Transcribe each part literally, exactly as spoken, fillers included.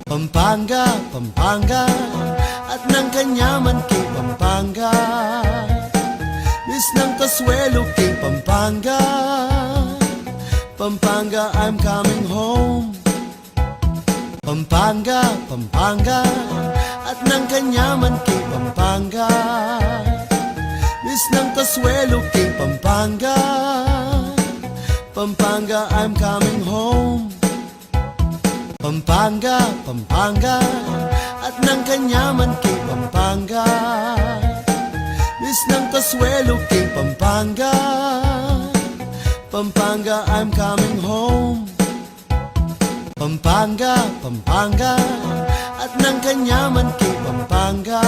Pampanga, Pampanga, at nang kanyaman king Pampanga. Misnang kasuelo king Pampanga. Pampanga, I'm coming home. Pampanga, Pampanga, at nang kanyaman king Pampanga. Misnang kasuelo king Pampanga. Pampanga, I'm coming home. Pampanga, Pampanga, at nang kanyaman king Pampanga. Misnang kasuelo king Pampanga. Pampanga, I'm coming home. Pampanga, Pampanga, at nang kanyaman king Pampanga.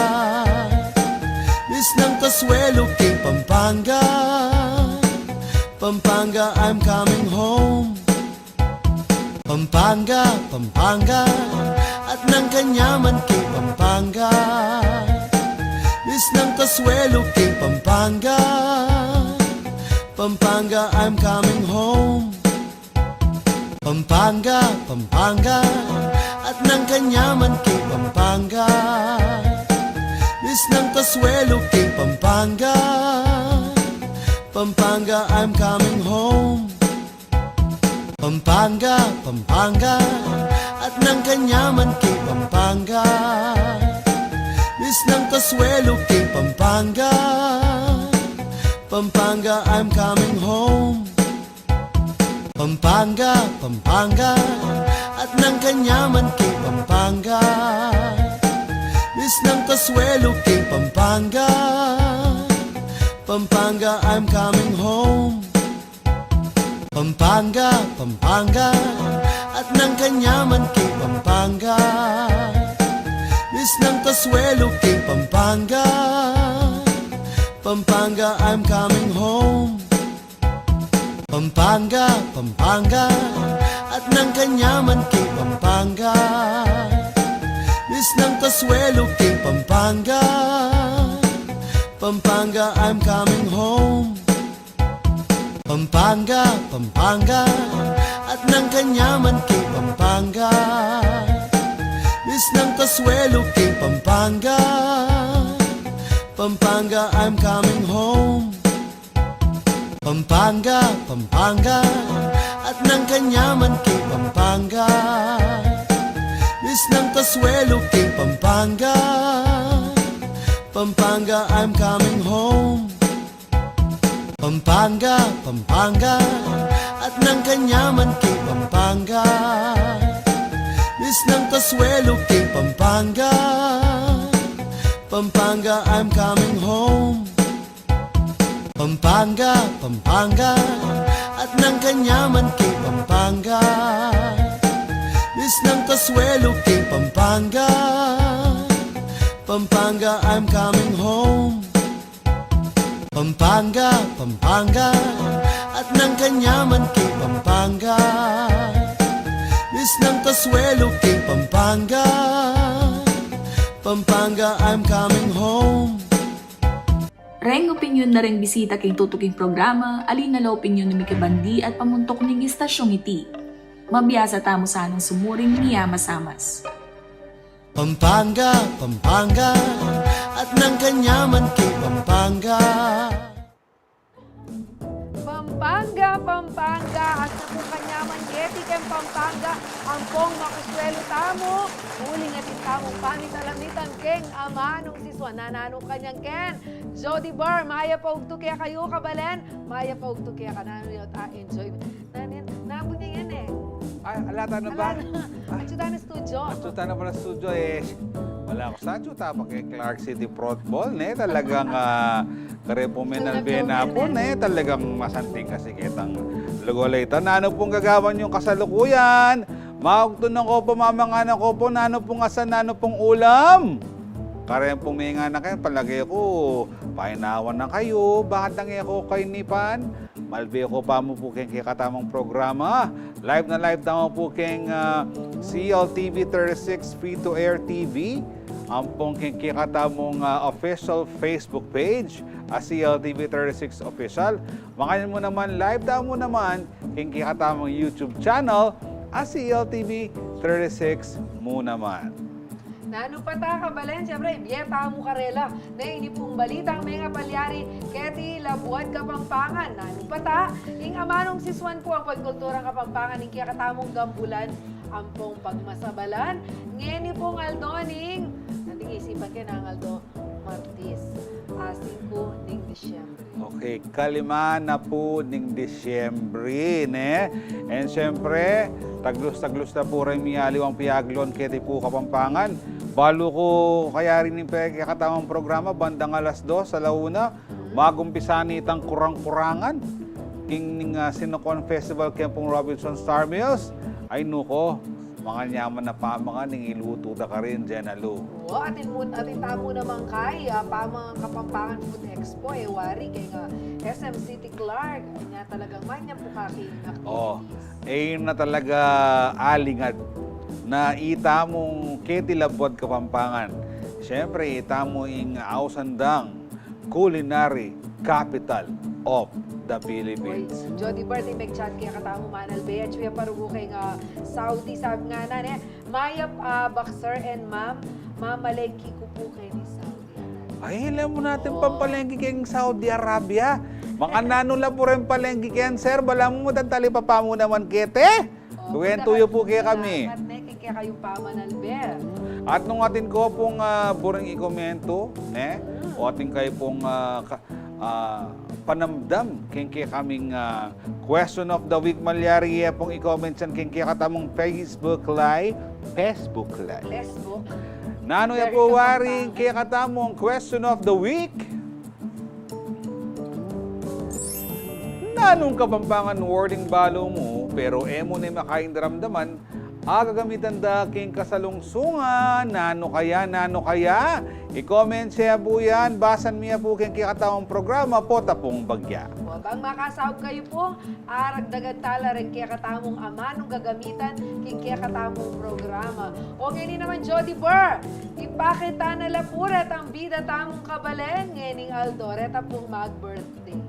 Misnang kasuelo king Pampanga. Pampanga, I'm coming home. Pampanga, Pampanga, at nang kanyaman king Pampanga. Misnang kasuelo king Pampanga. Pampanga, I'm coming home. Pampanga, Pampanga, at nang kanyaman king Pampanga. Misnang kasuelo king Pampanga. Pampanga, I'm coming home. Pampanga, Pampanga, at nang kanyaman king Pampanga. Misnang kasuelo king Pampanga. Pampanga, I'm coming home. Pampanga, Pampanga, at nang kanyaman king Pampanga. Misnang kasuelo king Pampanga. Pampanga, I'm coming home. Pampanga, Pampanga, at nang kanyaman king Pampanga. Misnang kasuelo king Pampanga. Pampanga, I'm coming home. Pampanga, Pampanga, at nang kanyaman king Pampanga. Misnang kasuelo king Pampanga. Pampanga, I'm coming home. Pampanga, Pampanga, at nang kanyaman king Pampanga. Misnang kasuelo king Pampanga. Pampanga, I'm coming home. Pampanga, Pampanga, at nang kanyaman king Pampanga. Misnang kasuelo king Pampanga. Pampanga, I'm coming home. Pampanga, Pampanga, at nang kanyaman king Pampanga. Misnang kasuelo king Pampanga. Pampanga, I'm coming home. Pampanga, Pampanga, at nang kanyaman king Pampanga. Misnang kasuelo king Pampanga. Pampanga, I'm coming home. Pampanga, Pampanga, at nang kanyaman king Pampanga. Misnang kasuelo king Pampanga. Pampanga, I'm coming home. Reng opinyon na reng bisita king tutuking programa, ali na la opinyon na mikibandi at pamuntuk ning istasyong iti. Mabiasa tamu sanang sumuring miyamasamas. Pampanga, Pampanga, at nang kanyaman king Pampanga. Pampanga, Pampanga, at nang kanyaman keti king Pampanga, ampong makasuelo tamu, uling atin tamung pamitalamitan keng amanung sisuan. Nananu kanyang ken, Jody Bar, mayap a ugtu kekayu, kabalen, mayap a ugtu keka, nanu yun, ah, enjoy. Nanu yun, nanu yun, eh. Ay, ala, tana ba? Ala, atsu tana studio. Atsu tana pala studio, eh. Wala ku sa atsu, tapa keng Clark City Protball, ne? Talagang, ah, kare pung menalbe na pu, ne? Talagang masanting kasi ketang lugal a ita. Nanu pung gagawan yung kasalukuyan? Maugtu na ko pu, mamangan na ko pu, nanu pung asan, nanu pung ulam? Kare pung mengan na kayu, palage ku, painawan na kayu, bakit lang e ku kainipan? Malbe ku pa mu pu keng kekatamung programa. Live na live tamu pu keng, ah, C L T V thirty-six free to air T V. Ampong keng kekatamung, ah, official Facebook page, ah, C L T V thirty-six Official. Makanyan mu naman, live tamu naman keng kekatamung YouTube channel, A C L T V thirty-six mu naman. Nanu pa ta, kabalen, siyempre, ibie tamu karela na ini pung balitang mengapalyari keti labuad Kapampangan. Nanu pa ta, ing amanung sisuan pu ning kulturang Kapampangan ing kekatamung gambulan ampong pagmasabalan ngeni pung aldo ning, ating isipan ke nang aldo, Martis, a singku ning Disyembre. Okay, kalima na pu ning Disyembre, ne? And siyempre, taglus-taglus na pu reng mialiwang piaglon keti pu Kapampangan. Balu ku kayari ning pekekatamung programa bandang alas dos, ala una, magumpisa na itang kurang-kurangan king, ah, Sinakuan Festival keng pung Robinson Star Mills. Ay, nuko, makanyaman na pamangan ing ilutu da karin, Jen Alu. O, atin mu, atin tamu naman kay, ah, pamangan Kapampangan Food Expo, e wari, keng S M City Clark. Anya talagang manyap pu kaking activities. O, e na talaga alingad na itamu keti labuad Kapampangan. Siyempre, itamu ing ausan dang culinary capital of the Philippines. Uy, Jody Bert, ing meg-chat kekatamu, Manal Bey, atyu ya pa rugu keng Saudi, sabyan na, ne? Mayap, ah, Boxer and Ma'am, mamalengke ku pu keni Saudi Arabia. Ay, alam mu natin pampalengke keng Saudi Arabia. Makananu la pu reng palengke ken, sir? Balamu mu, tantali pa pa mu naman keti. O, kuwentu yu pu kekami. Salamat, ne, keng kekayu pa, Manal Bey. At nung atin ko pung, ah, buring ikumentu, ne? O atin kayu pung, ah, ka-, ah, panamdam keng kekaming, ah, question of the week, malyari ye pung i-comment yan keng kekatamung Facebook Live, Facebook Live. Facebook. Nanu ya pu wari ing kekatamung question of the week? Nanung Kapampangan word ing balu mu, pero e mu ne makaing daramdaman a gagamitan da king kasalungsungan? Nanu kaya, nanu kaya? I-comment ye pu yan, basan mi ya pu keng kekatamung programa, pota pung bagya. O, bang makasaup kayu pung aragdagan tala reng kekatamung amanung gagamitan king kekatamung programa. O, ngeni naman, Jody Bert, ipakit ta na la pu retang bida tamung kabalen ngening aldo, reta pung mag-birthday.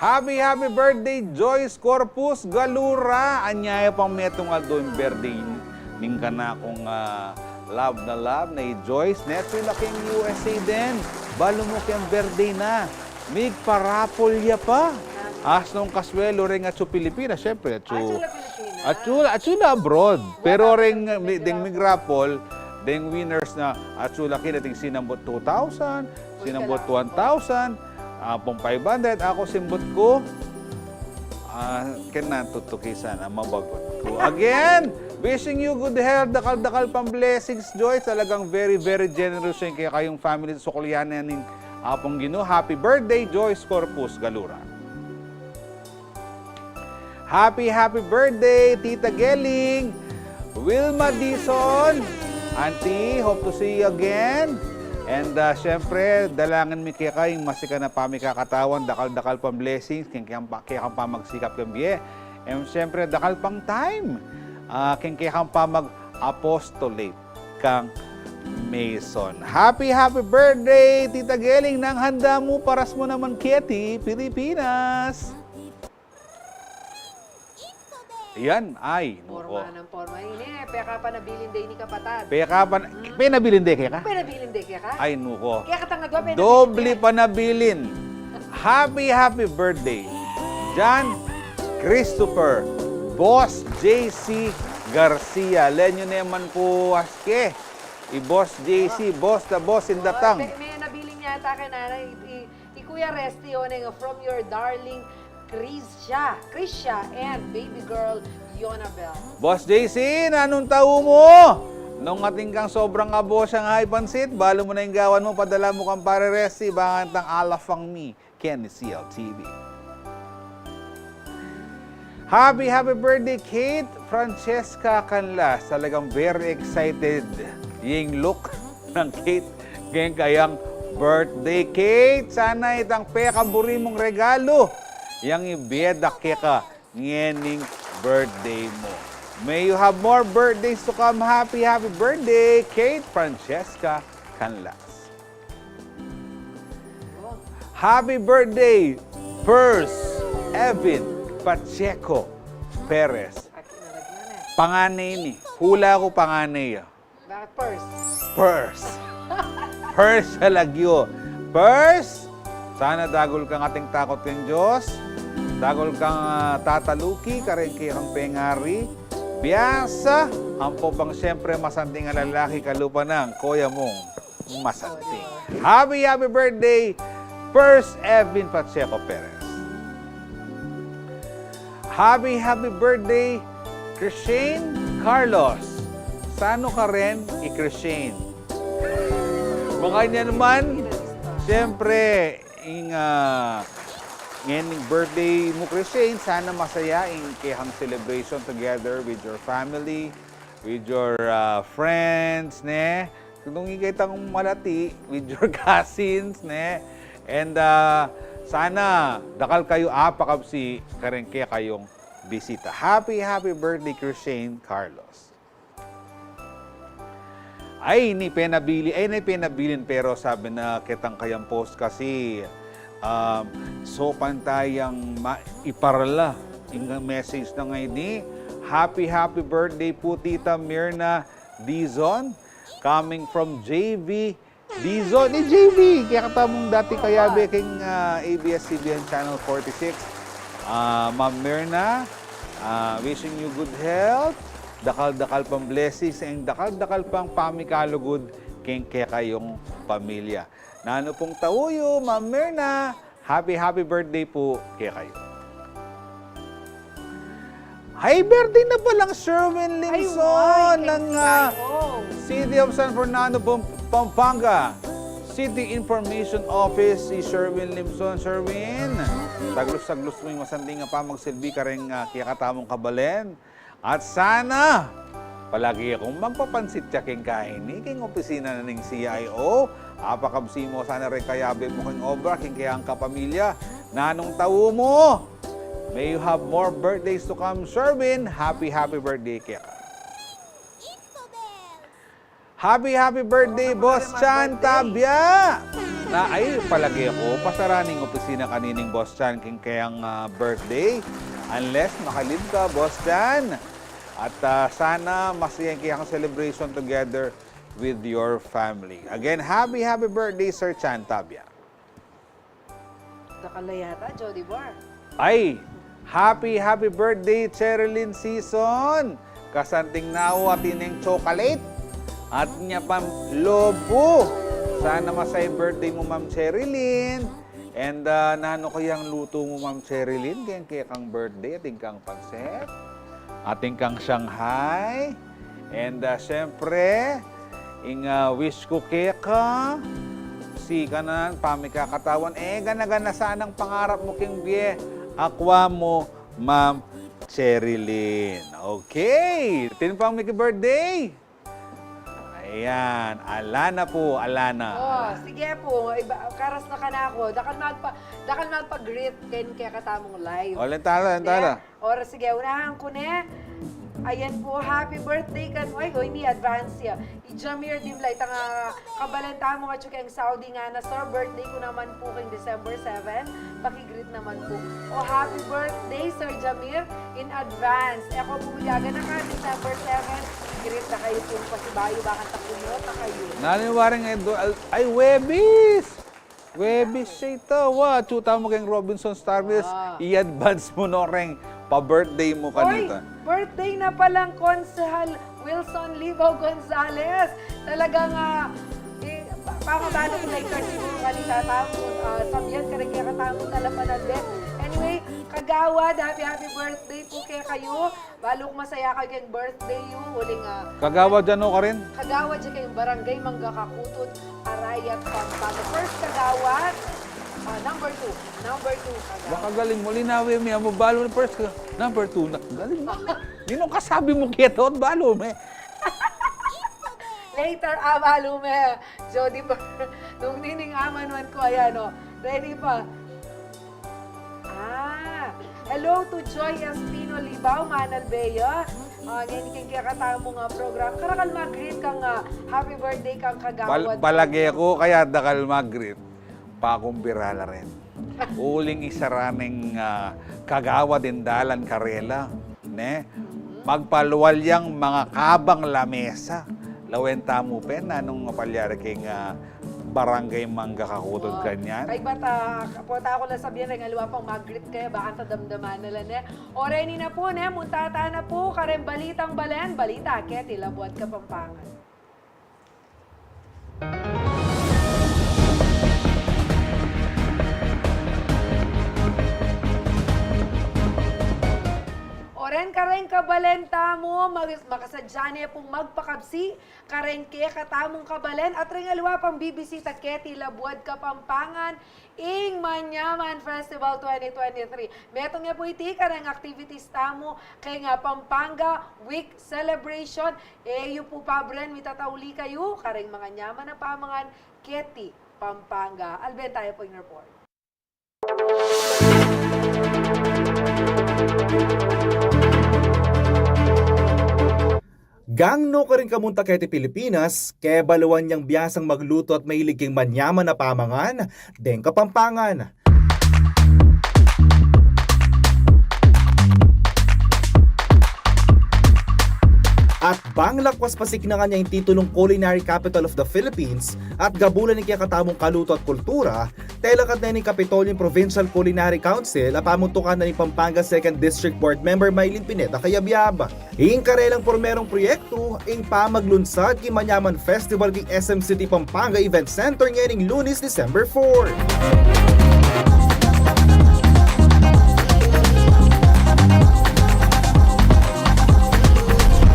Happy, happy birthday, Joyce Corpus Galura. Anya ya pang metung aldo ing birthday ning kanakung, ah, love na love na i Joyce. Netu la keng U S A din. Balu mu keng birthday na, migpa-raffle ya pa. Asnung kaswelu reng atsu Pilipinas, siyempre, atsu, atsu la Pilipinas, atsu la, atsu la abroad. Pero reng, deng mig-raffle, deng winners na, atsu la kinating sinambut two thousand, sinambut one thousand, ah, pung five hundred, aku simbut ku, ah, kailangan tutukisan, ah, mabagut ku. Again, wishing you good health, dakal-dakal pang blessings, Joy. Talagang very, very generous ing kekayung family, suklian na ning Apung Ginu. Happy birthday, Joyce Corpus Galura. Happy, happy birthday, Tita Gelling! Wilma Dizon, Auntie, hope to see you again. And, ah, siyempre, dalangin mi keka ing masikan a pamikakatawan, dakal-dakal pang blessings, keng, keng, keng pamagsikap keng bie. And siyempre, dakal pang time, ah, keng kekang pamag-apostolate kang Mason. Happy, happy birthday, Tita Gelling! Nanu ing handa mu para sa mu naman keti Pilipinas? Yan, ay, nuko. Porma nang porma ini, peka panabilin de ini, kapatad. Peka pan-, hmm? Penabilin de keka? Penabilin de keka? Ay, nuko. Keka tang adua, penabilin de. Doble panabilin. Happy, happy birthday, John Christopher, Boss J C Garcia. Len yu ne man ku aske, i Boss J C, boss na boss, indatang. Oh, me-, menabilin yata keka, i-, i-, i Kuya Resty, o, neng, from your darling Krisha, Krisha and baby girl, Yonabel. Boss J C, nanung tau mu? Nung atin kang sobrang abo siyang high pansit, balu mu na ing gawan mu, padala mu kang Pare Resty, bangan tang alafang mi keni C L T V. Happy, happy birthday, Kate Francesca Canlas. Talagang very excited ing look nang Kate keng kayang birthday. Kate, sana itang pekaburi mung regalu yang ibie da keka ngening birthday mu. May you have more birthdays to come. Happy, happy birthday, Kate Francesca Canlas. Happy birthday, Pers Evan Pacheco. Perez. Panganay ini. Hula ku panganay ya. Bakit Pers? Pers. Pers sa lagyu. Pers, sana dagul kang ating takut king Dios. Dagul kang, ah, tataluki kareng kekang pengari. Biasa, ampo pang siyempre masanting a lalaki kalupa nang koya mung masanting. Happy, happy birthday, Pers Evin Pacheco Perez. Happy, happy birthday, Christine Carlos. Sanu ka rin i Christine? Makanyan man, siyempre, ing, ah, ngening birthday mu, Christine, sana masaya ing kekang celebration together with your family, with your, ah, friends, ne? Nung ikitang malati, with your cousins, ne? And, ah, sana dakal kayu apakabsi kareng kekayung bisita. Happy, happy birthday, Christine Carlos. Ay, ini penabilin, ay, ini penabilin, pero sabi na ketang kayang post kasi, um, so pantayang ma-, iparla ing message na ngeni. Happy, happy birthday pu, Tita Mirna Dizon, coming from J V Dizon, ni J V, kekatamung dati kayabe king, ah, A B S C B N Channel forty-six. Ah, Ma'am Mirna, ah, wishing you good health, dakal-dakal pang blessings, and dakal-dakal pang pamikalugud king kekayung pamilya. Nanu pung tau yu, Ma'am Mirna? Happy, happy birthday pu kekayu. Ay, birthday na palang Sherwin Limson ng, ah, City of San Fernando, Pam-, Pampanga. City Information Office, i Sherwin Limson. Sherwin, taglus-taglus mu ing masanting a pamagsilbi kareng, ah, kekatamung kabalen. At sana, palagi kung magpapansit ya king kaini, king opisina na ning C I O, apakabsi mu sana reng kayabe mu king obra, king kekang kapamilya, nanung tau mu. May you have more birthdays to come, Sherwin. Happy, happy birthday keka. Happy, happy birthday, Boss Chan Tabia! Na, ay, palagi ku, pasarani ing opisina kanining Boss Chan king kayang, ah, birthday. Unless makalib ka, Boss Chan. At, ah, sana masaya ing kayang celebration together with your family. Again, happy, happy birthday, Sir Chan Tabia. Dakal na yata, Jody Bar. Ay, happy, happy birthday, Cherilyn Season! Kasanting nau atin neng chocolate at nya pang lobo. Sana masaya ing birthday mu, Ma'am Cherilyn. And, ah, nanu kayang lutu mu, Ma'am Cherilyn, keng kekang birthday, atin kang pansit, atin kang Shanghai. And, ah, siyempre, ing, ah, wish ku keka, sikanan, pamikakatawan, e gana-gana sanang pangarap mu king bie, akwa mu, Ma'am Cherilyn. Okay, atin pang miki-birthday. Ayan, ala na pu, ala na. O, sige pu, iba, karas na kanaku. Dakal magpa-, dakal magpa-greet ken kekatamung live. O, lentala, lentala. Ora, sige, unahan ku ne. Ayan pu, happy birthday kanu, ay, o, ini advance ya. I Jamir Dimlay, itang kabalen tamu atyu keng Saudi ngana, Sir, birthday ku naman pu keng December seven, paki-greet naman pu. O, happy birthday, Sir Jamir, in advance. E ku pu, miyagan na ka, December seven, greet na kayu pu, pasibayu, bakanta pu, mota kayu. Nanu waring, ay, Huwebes! Huwebes ya ita, wa, atyu tamu keng Robinson Starvez, i-advance mu no reng pa-birthday mu kanita. Birthday na palang Konsehal Wilson Libao Gonzales. Talagang, ah, eh, pa-, pangabalu ku na ita siguru kanita tamu, ah, sabian kareng kekatamu talapanandin. Anyway, Kagawad, happy, happy birthday pu kekayu. Balu ku masaya kayu keng birthday yu, uling, ah, Kagawad, ano ka rin? Kagawad ya keng Barangay Mangga Kakutud, Arayat, Pampanga. First Kagawad, ah, number two. Number two, Kagawad. Baka galing mu, linawi mi, amo balu na first ka, number two na. Galing mu. Ninung kasabi mu keta, balu mi. Later, ah, balu mi. Jody Bar-, nung nining amanuan ku, ayan, o. Ready pa. Ah, hello to Joy Espino Libao, Manal Bea. Ah, ngeni keng kekatamung programa. Karakal mag-greet kang, ah, happy birthday kang Kagawad. Bal-, balage ku, kaya dakal mag-greet. Pakumbira la rin. Uling isara neng, ah, Kagawad ing dalan karela. Ne? Magpalual yang mangakabang lamesa. Lawen tamu pin, nanung mapalyari king, ah, Barangay Mangga Kakutud kanyan? Kay bata, kapota ku la sabian, reng aliwa pang mag-greet kaya, baka ta damdaman na la, ne? O reni na pu, ne? Munta ta na pu kareng balitang balen, balita keti Labuad Kapampangan. O ren kareng kabalen tamu, mag-, makasadya ne pung magpakabsi kareng kekatamung kabalen at reng aliwa pang bibisita keti Labuad Kapampangan ing Manyaman Festival twenty twenty-three. Metung ya pu iti kareng activities tamu keng, ah, Pampanga Week Celebration. E yu pu pabren, mitatauli kayu kareng manganyaman a pamangan keti Pampanga. Albenta ya pu ing report. Gangnu karing kamunta keti Pilipinas, kebaluan yang biasang maglutu at mahilig king manyaman a pamangan deng Kapampangan. At bang lakwas pasiknangan ya ing titulung Culinary Capital of the Philippines at gabulan ning kekatamung kalutu at kultura, telakad ne ning Kapitolyo ing Provincial Culinary Council a pamuntukan na ning Pampanga Second District Board Member Mylene Pineda Cayabyab. Ing karelang purmerung proyektu, ing pamaglunsad king Manyaman Festival king S M City Pampanga Event Center ngening Lunes, December four.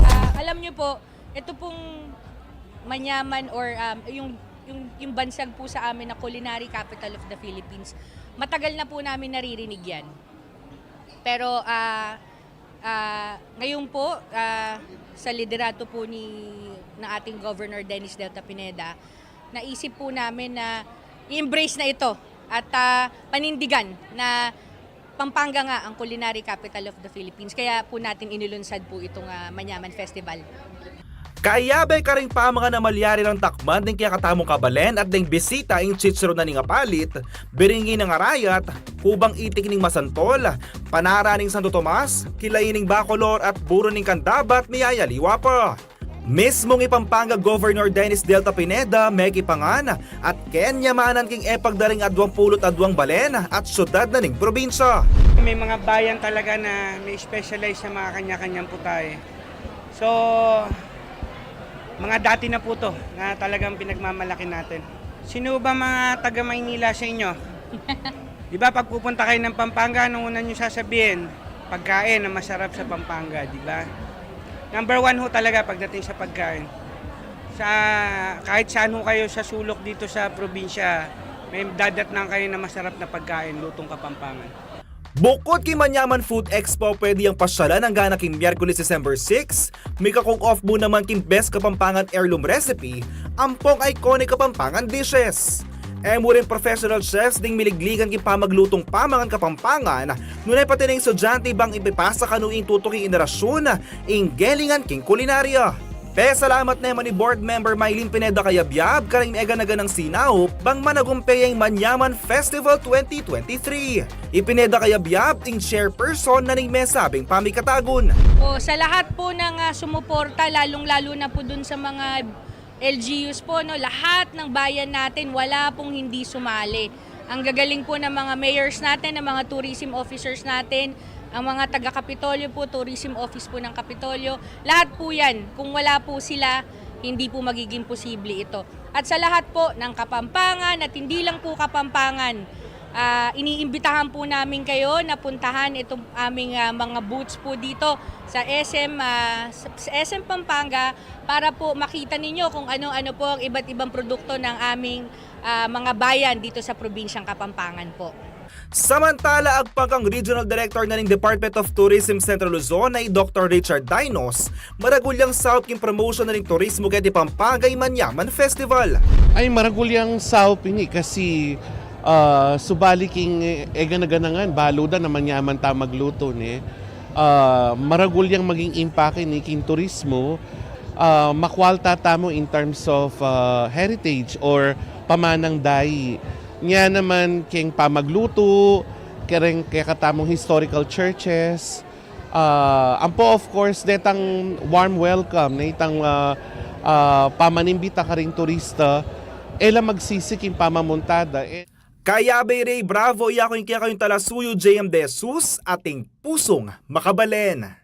Ah, alam niyo po, ito pong Manyaman or, um, yung, yung, yung bansag po sa amin na culinary capital of the Philippines, matagal na po namin naririnig yan. Pero, ah, ah, ngayon po, ah, sa liderato po ni, ng ating Governor Dennis Delta Pineda, naisip po namin na i-embrace na ito at, ah, panindigan na Pampanga nga ang culinary capital of the Philippines. Kaya po natin inilunsad po itong, ah, Manyaman Festival. Kayabe karing pamangan a malyari rang takman ding kekatamung kabalen at ding bisita ing chicharon na ning apalit, biringi nang arayat, kubang itik ning masantol, panara ning Santo Tomas, kilai ning bacolor at buro ning kandabat, miyayaliwa pa. Mismung i Pampanga Governor Dennis Delta Pineda mekipangan at kenyamanan king e pagdaring adwang pulu't adwang balen at syudad na ning probinsya. May mga bayan talaga na may specialize sa mga kanya-kanyang putahe. So, mga dati na po 'to na talagang pinagmamalaki natin. Sino ba mga taga Maynila sa inyo? Di ba, pag pupunta kayo ng Pampanga, anong una nyo sasabihin? Pagkain na masarap sa Pampanga, di ba? Number one ho talaga pagdating sa pagkain. Sa, kahit saan ho kayo sa sulok dito sa probinsya, may dadatnan kayo na masarap na pagkain, lutong Kapampangan. Bukut king Manyaman Food Expo, pwede yang pasyalan anggang king Miyerkules, December six, mika-cook-off mu naman king Best Kapampangan Heirloom Recipe, ampong iconic Kapampangan dishes. E mu ring professional chefs ding miligligan king pamaglutung pamangan Kapampangan, nune pati ning estudyante bang ipipasa kanu ing tutuking henerasyun ing gelingan king kulinarya. Pesalamat ne man i Board Member Mylene Pineda Cayabyab karing meganagana nang sinaup bang managumpe ya ing Manyaman Festival twenty twenty-three. I Pineda Cayabyab ing chairperson na ning mesabing pamikatagun. O, sa lahat po ng, ah, sumuporta, lalong-lalo na po dun sa mga L G Us po, no, lahat ng bayan natin, wala pong hindi sumali. Ang gagaling po ng mga mayors natin, ng mga tourism officers natin, ang mga taga-Kapitolyo po, tourism office po ng Kapitolyo, lahat po yan. Kung wala po sila, hindi po magiging posible ito. At sa lahat po ng Kapampangan, at hindi lang po Kapampangan, ah, iniimbitahan po namin kayo na puntahan itong aming, ah, mga booths po dito sa S M, ah, sa, sa S M Pampanga para po makita ninyo kung ano-ano po ang iba't ibang produkto ng aming, ah, mga bayan dito sa probinsyang Kapampangan po. Samantala, agpang kang Regional Director na ning Department of Tourism Central Luzon na i Doktor Richard Dainos, maragul yang saup king promotion na ning turismo keti Pampanga ing Manyaman Festival. Ay, maragul yang saup ini kasi, ah, subali king, eh, egana-ganangan, balu da na manyaman ta magluto, ne? Ah, maragul yang maging impact ini king turismo, ah, makwalta tamu in terms of, ah, heritage or pamanang dayi. Nya naman king pamagluto, kereng kekatamung historical churches, Ah, ampo, of course, detang warm welcome, ne, itang, ah, ah, pamanimbita karing turista, e la magsisi king pamamuntada, e. Kayabe, Ray Bravo, yaku ing kekayung talasuyu, J M De Jesus, ating pusung makabalen.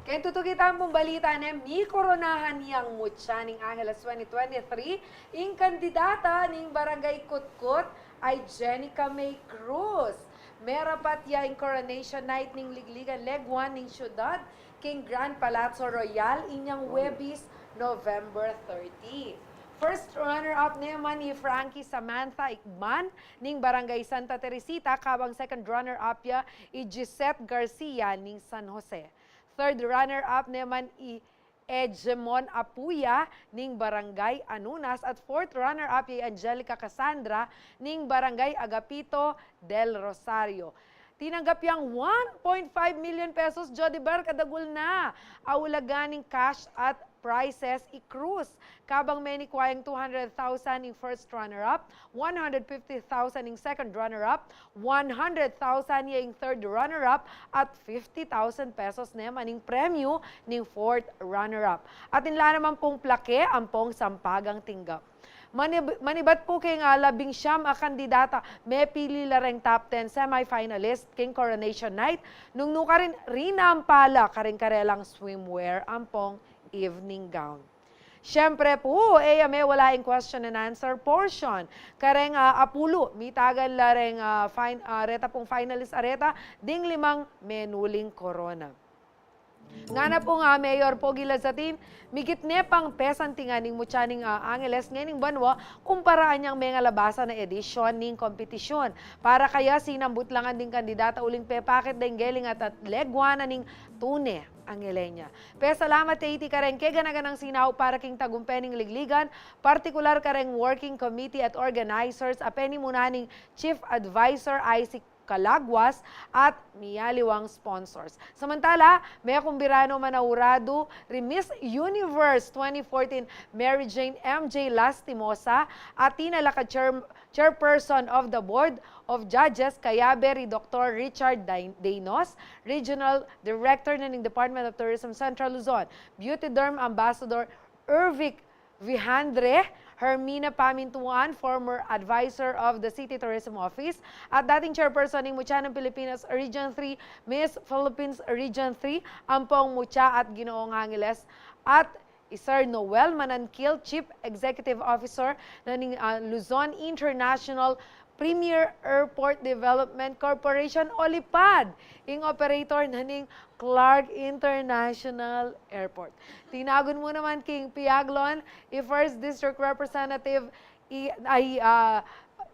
Keng tutukitan pung balita, ne, mikoronahan yang mutya ning Angeles twenty twenty-three ing kandidata ning Barangay Kutkut, a i Jenica May Cruz. Merapat ya ing coronation night ning Ligligan Leguan ning syudad king Grand Palazzo Royal inyang Huwebes, November thirty. First runner-up naman i Frankie Samantha Icban ning Barangay Santa Teresita, kabang second runner-up ya i Gisette Garcia ning San Jose. Third runner-up naman i Edgemon Apuya ning Barangay Anunas at fourth runner-up i Angelica Casandra ning Barangay Agapito del Rosario. Tinanggap yang one point five million pesos, Jody Bar, kadagul na a ulaga ning cash at prizes i Cruz. Kabang menikwa yang two hundred thousand ing first runner-up, one hundred fifty thousand ing second runner-up, one hundred thousand ya ing third runner-up, at fifty thousand pesos naman ing premyu ning fourth runner-up. At inla naman pung plake ampong sampagang tinggap. Manib-, manibat pu keng, ah, labing siyam a kandidata, mepili la reng top ten semifinalist keng coronation night, nung nukarin rinampa la kareng karelang swimwear ampong evening gown. Siyempre pu, e ya mewala ing question and answer portion. Kareng, ah, apulu, mitagan la reng, ah, fin-, ah, reta pung finalist a reta ding limang menuling korona. Ngana pung, ah, Mayor Pogi Lazatin, migit ne pang pesantingan ing mutya ning, ah, Angeles ngening banua kumpara anyang mengalabasan a edisyon ning kompetisyon. Para kaya sinambutlangan ding kandidata uling pepakit deng geling at, at leguanan ning tune Angelenya. Pesalamat ya iti kareng keganaganang sinaup para king tagumpe ning Ligligan, partikular kareng working committee at organizers a penimunan ning Chief Advisor Isaac Calaguas at miyaliwang sponsors. Samantala, mekumbira no man a uradu ri Miss Universe twenty fourteen Mary Jane M J Lastimosa at tinalakad chair-, chairperson of the Board of Judges, kayabe ri Doktor Richard Dai-, Deinos, Regional Director na ning Department of Tourism Central Luzon, Beauty Derm Ambassador Ervic Vihandre, Hermina Pamintuan, former advisor of the City Tourism Office, at dating chairperson ning Mutya ng Pilipinas Region three, Miss Philippines Region three, ampong mutya at ginoong Angeles, at i Sir Noel Mananquil, Chief Executive Officer na ning, ah, Luzon International Premier Airport Development Corporation o lipad, ing operator na ning Clark International Airport. Tinagun mu naman king Piaglon i First District Representative i, ay, ah,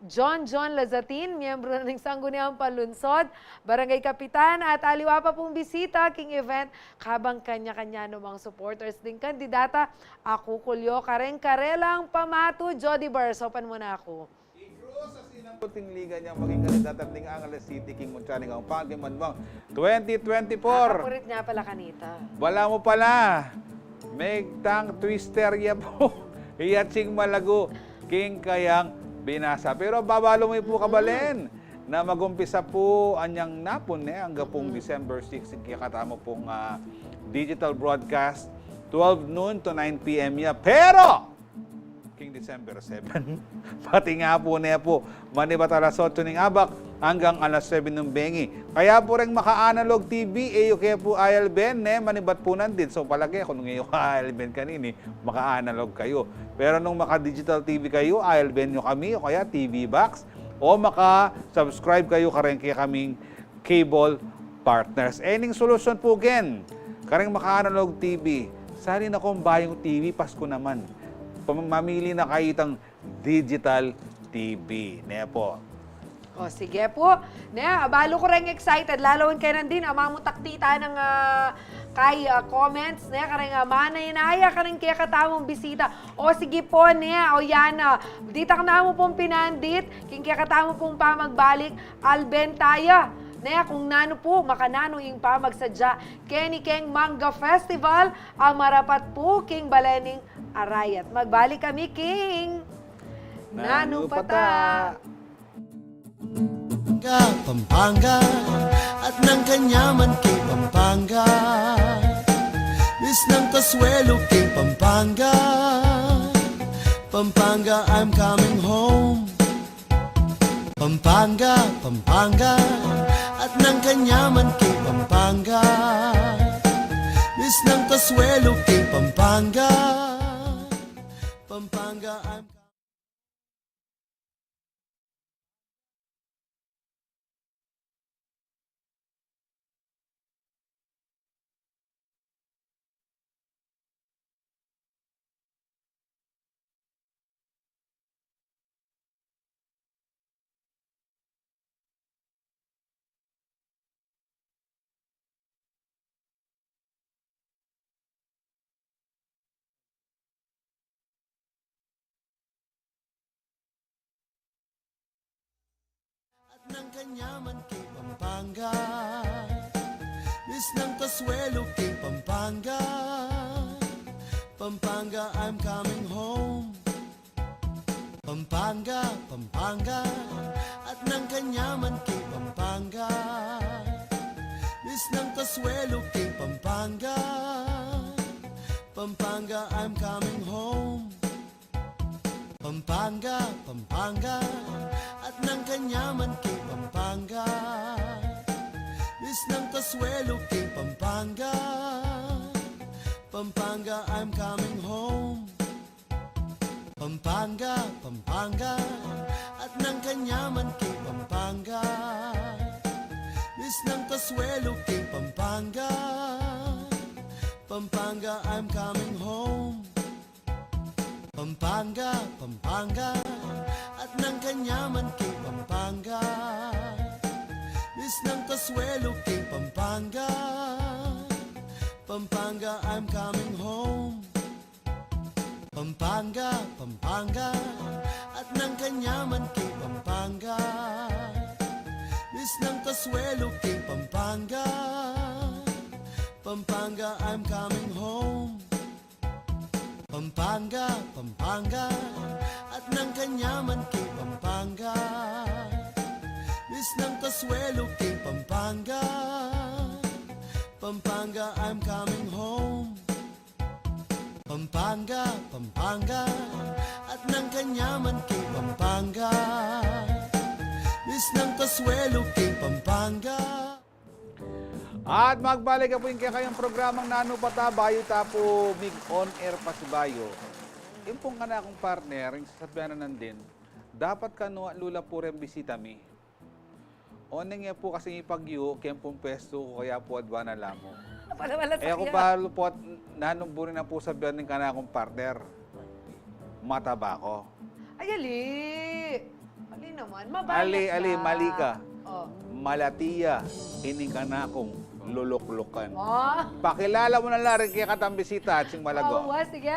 John John Lazatin, miyembro na ning Sangguniang Panlunsod, Barangay Kapitan, at aliwa pa pung bisita king event, kabang kanya-kanya namang supporters ding kandidata a kukulyo kareng karelang pamatu. Jody Bar, saupan mu na ku. I Cruz a sinambut ing Liga niyang maging kandidata ning Angeles City king mutya ning Pampanga king banuang twenty twenty-four. Ah, kapurit nga pala kanita. Balamu pala, may tongue twister ya pu. Iya cing malagu king kayang binasa. Pero babalu mu pu, kabalen, na magumpisa pu anyang napun, e, angga pung December six, ing kekatamu pung, ah, digital broadcast, twelve noon to nine P M ya. Pero king December seven, pati nga pu, ne pu, manibat alas otso ning abak anggang alas nuebe nung bengi. Kaya pu reng maka-analog T V, e yu ke pu alben, ne, manibat pu nandin. So, palage ku nung e yu ka-alben kanini, maka-analog kayu. Pero nung maka-digital T V kayu, alben yu kami, o kaya T V box, o maka-subscribe kayu kareng kekaming cable partners. E ning solusyon pu gen kareng maka-analog T V. Sali na kung bayung T V, Pasko naman. Pam-, mamili na kayu itang digital T V. Ne pu. O, sige pu. Ne, abalu ku reng excited. Lalu ing kaya nandin, a, mamutakti ta nang, a, kay, a, comments, ne, kareng, a, manaya-naya kareng kekatamung bisita. O, sige pu, ne, o yan, a, ditak namu pung pinandit king kekatamu pung pamagbalik, alben taya, ne, kung nanu pu, makananu ing pamagsadya keni keng Mangga Festival a marapat pu king balen ning Arayat. Magbalik kami king Nanu Nanu Pata. Pata. Pampanga, at nang kanyaman king Pampanga, misnang kasuelo king Pampanga. Pampanga, I'm coming home. Pampanga, Pampanga, at nang kanyaman king Pampanga, misnang kasuelo king Pampanga. Pampanga, I'm At nang kanyaman king Pampanga, misnang kasuelo king Pampanga. Pampanga, I'm coming home. Pampanga, Pampanga, at nang kanyaman king Pampanga, misnang kasuelo king Pampanga. Pampanga, I'm coming home. Pampanga, Pampanga, at nang kanyaman king Pampanga, misnang kasuelo king Pampanga. Pampanga, I'm coming home. Pampanga, Pampanga, at nang kanyaman king Pampanga, misnang kasuelo king Pampanga. Pampanga, I'm coming home. Pampanga, Pampanga, at nang kanyaman king Pampanga, misnang kasuelo king Pampanga. Pampanga, I'm coming home. Pampanga, Pampanga, at nang kanyaman king Pampanga, misnang kasuelo king Pampanga. Pampanga, I'm coming home. Pampanga, Pampanga, at nang kanyaman king Pampanga, misnang kasuelo king Pampanga. Pampanga, I'm coming home. Pampanga, Pampanga, at nang kanyaman king Pampanga, misnang kasuelo king Pampanga. At magbalik na pu ing kekayung programang Nanu Pa Ta, bayu ta pu mig-on air pasibayu. Ing pung kanakung partner, ing sasabian na nandin, dapat kanu at lula pu reng bisita mi. Oneng ya pu kasing ipagyu, keng pung pestu ku kaya pu adwan na la mu. Pala, pala, e ku sakya. Balu pu at nanu buri na pu sabian ning kanakung partner. Mataba ku. Ay, ali. Ali naman. Mabayat ali, ali, ka. Mali ka. O. Malati ya ining kanakung luluklukan. O. Pakilala mu na la ring kekatang bisita, Atsing Malago. O, wa, sige.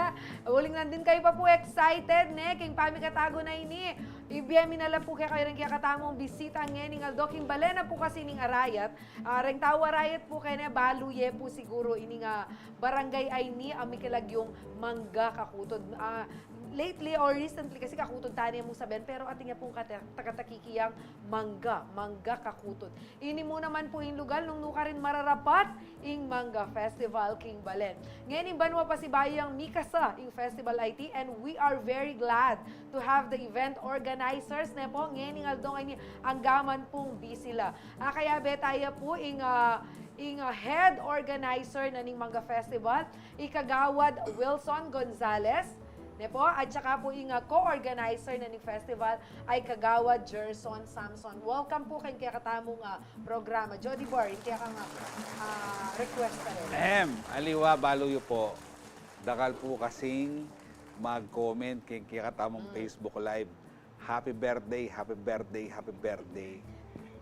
Uling nandin kayu pa pu excited, ne? King pamikatago na ini. Ibie mi na la pu kekayu ring kekatamung bisita ngening aldo. King bale na pu kasi ning Arayat, ah, reng tau Arayat pu kene, balu ye pu siguru ining, ah, barangay a ini a mikilagyung Mangga Kakutud. Ah, lately or recently kasi Kakutud tane mung sabian, pero atin ya pung kata-, takatakiki yang Mangga, Mangga Kakutud. Ini mu naman pu ing lugal nung nukarin mararapat ing Mangga Festival king balen. Ngening banua pasibayu yang mikasa ing festival a iti, and we are very glad to have the event organizers, ne pu, ngening aldo ngeni angga man pung busy la. Akayabe taya pu ing, ah, ing, ah, head organizer na ning Mangga Festival, i Kagawad Wilson Gonzales, ne pu, at saka pu ing, ah, co-organizer na ning festival, ay Kagawad Gerson Samson. Welcome pu keng kekatamung, ah, programa. Jody Bar, ing kekang, ah, request ka rin. Em, aliwa, balu yu pu. Dakal pu kasing mag-comment keng kekatamung Facebook Live. Happy birthday, happy birthday, happy birthday.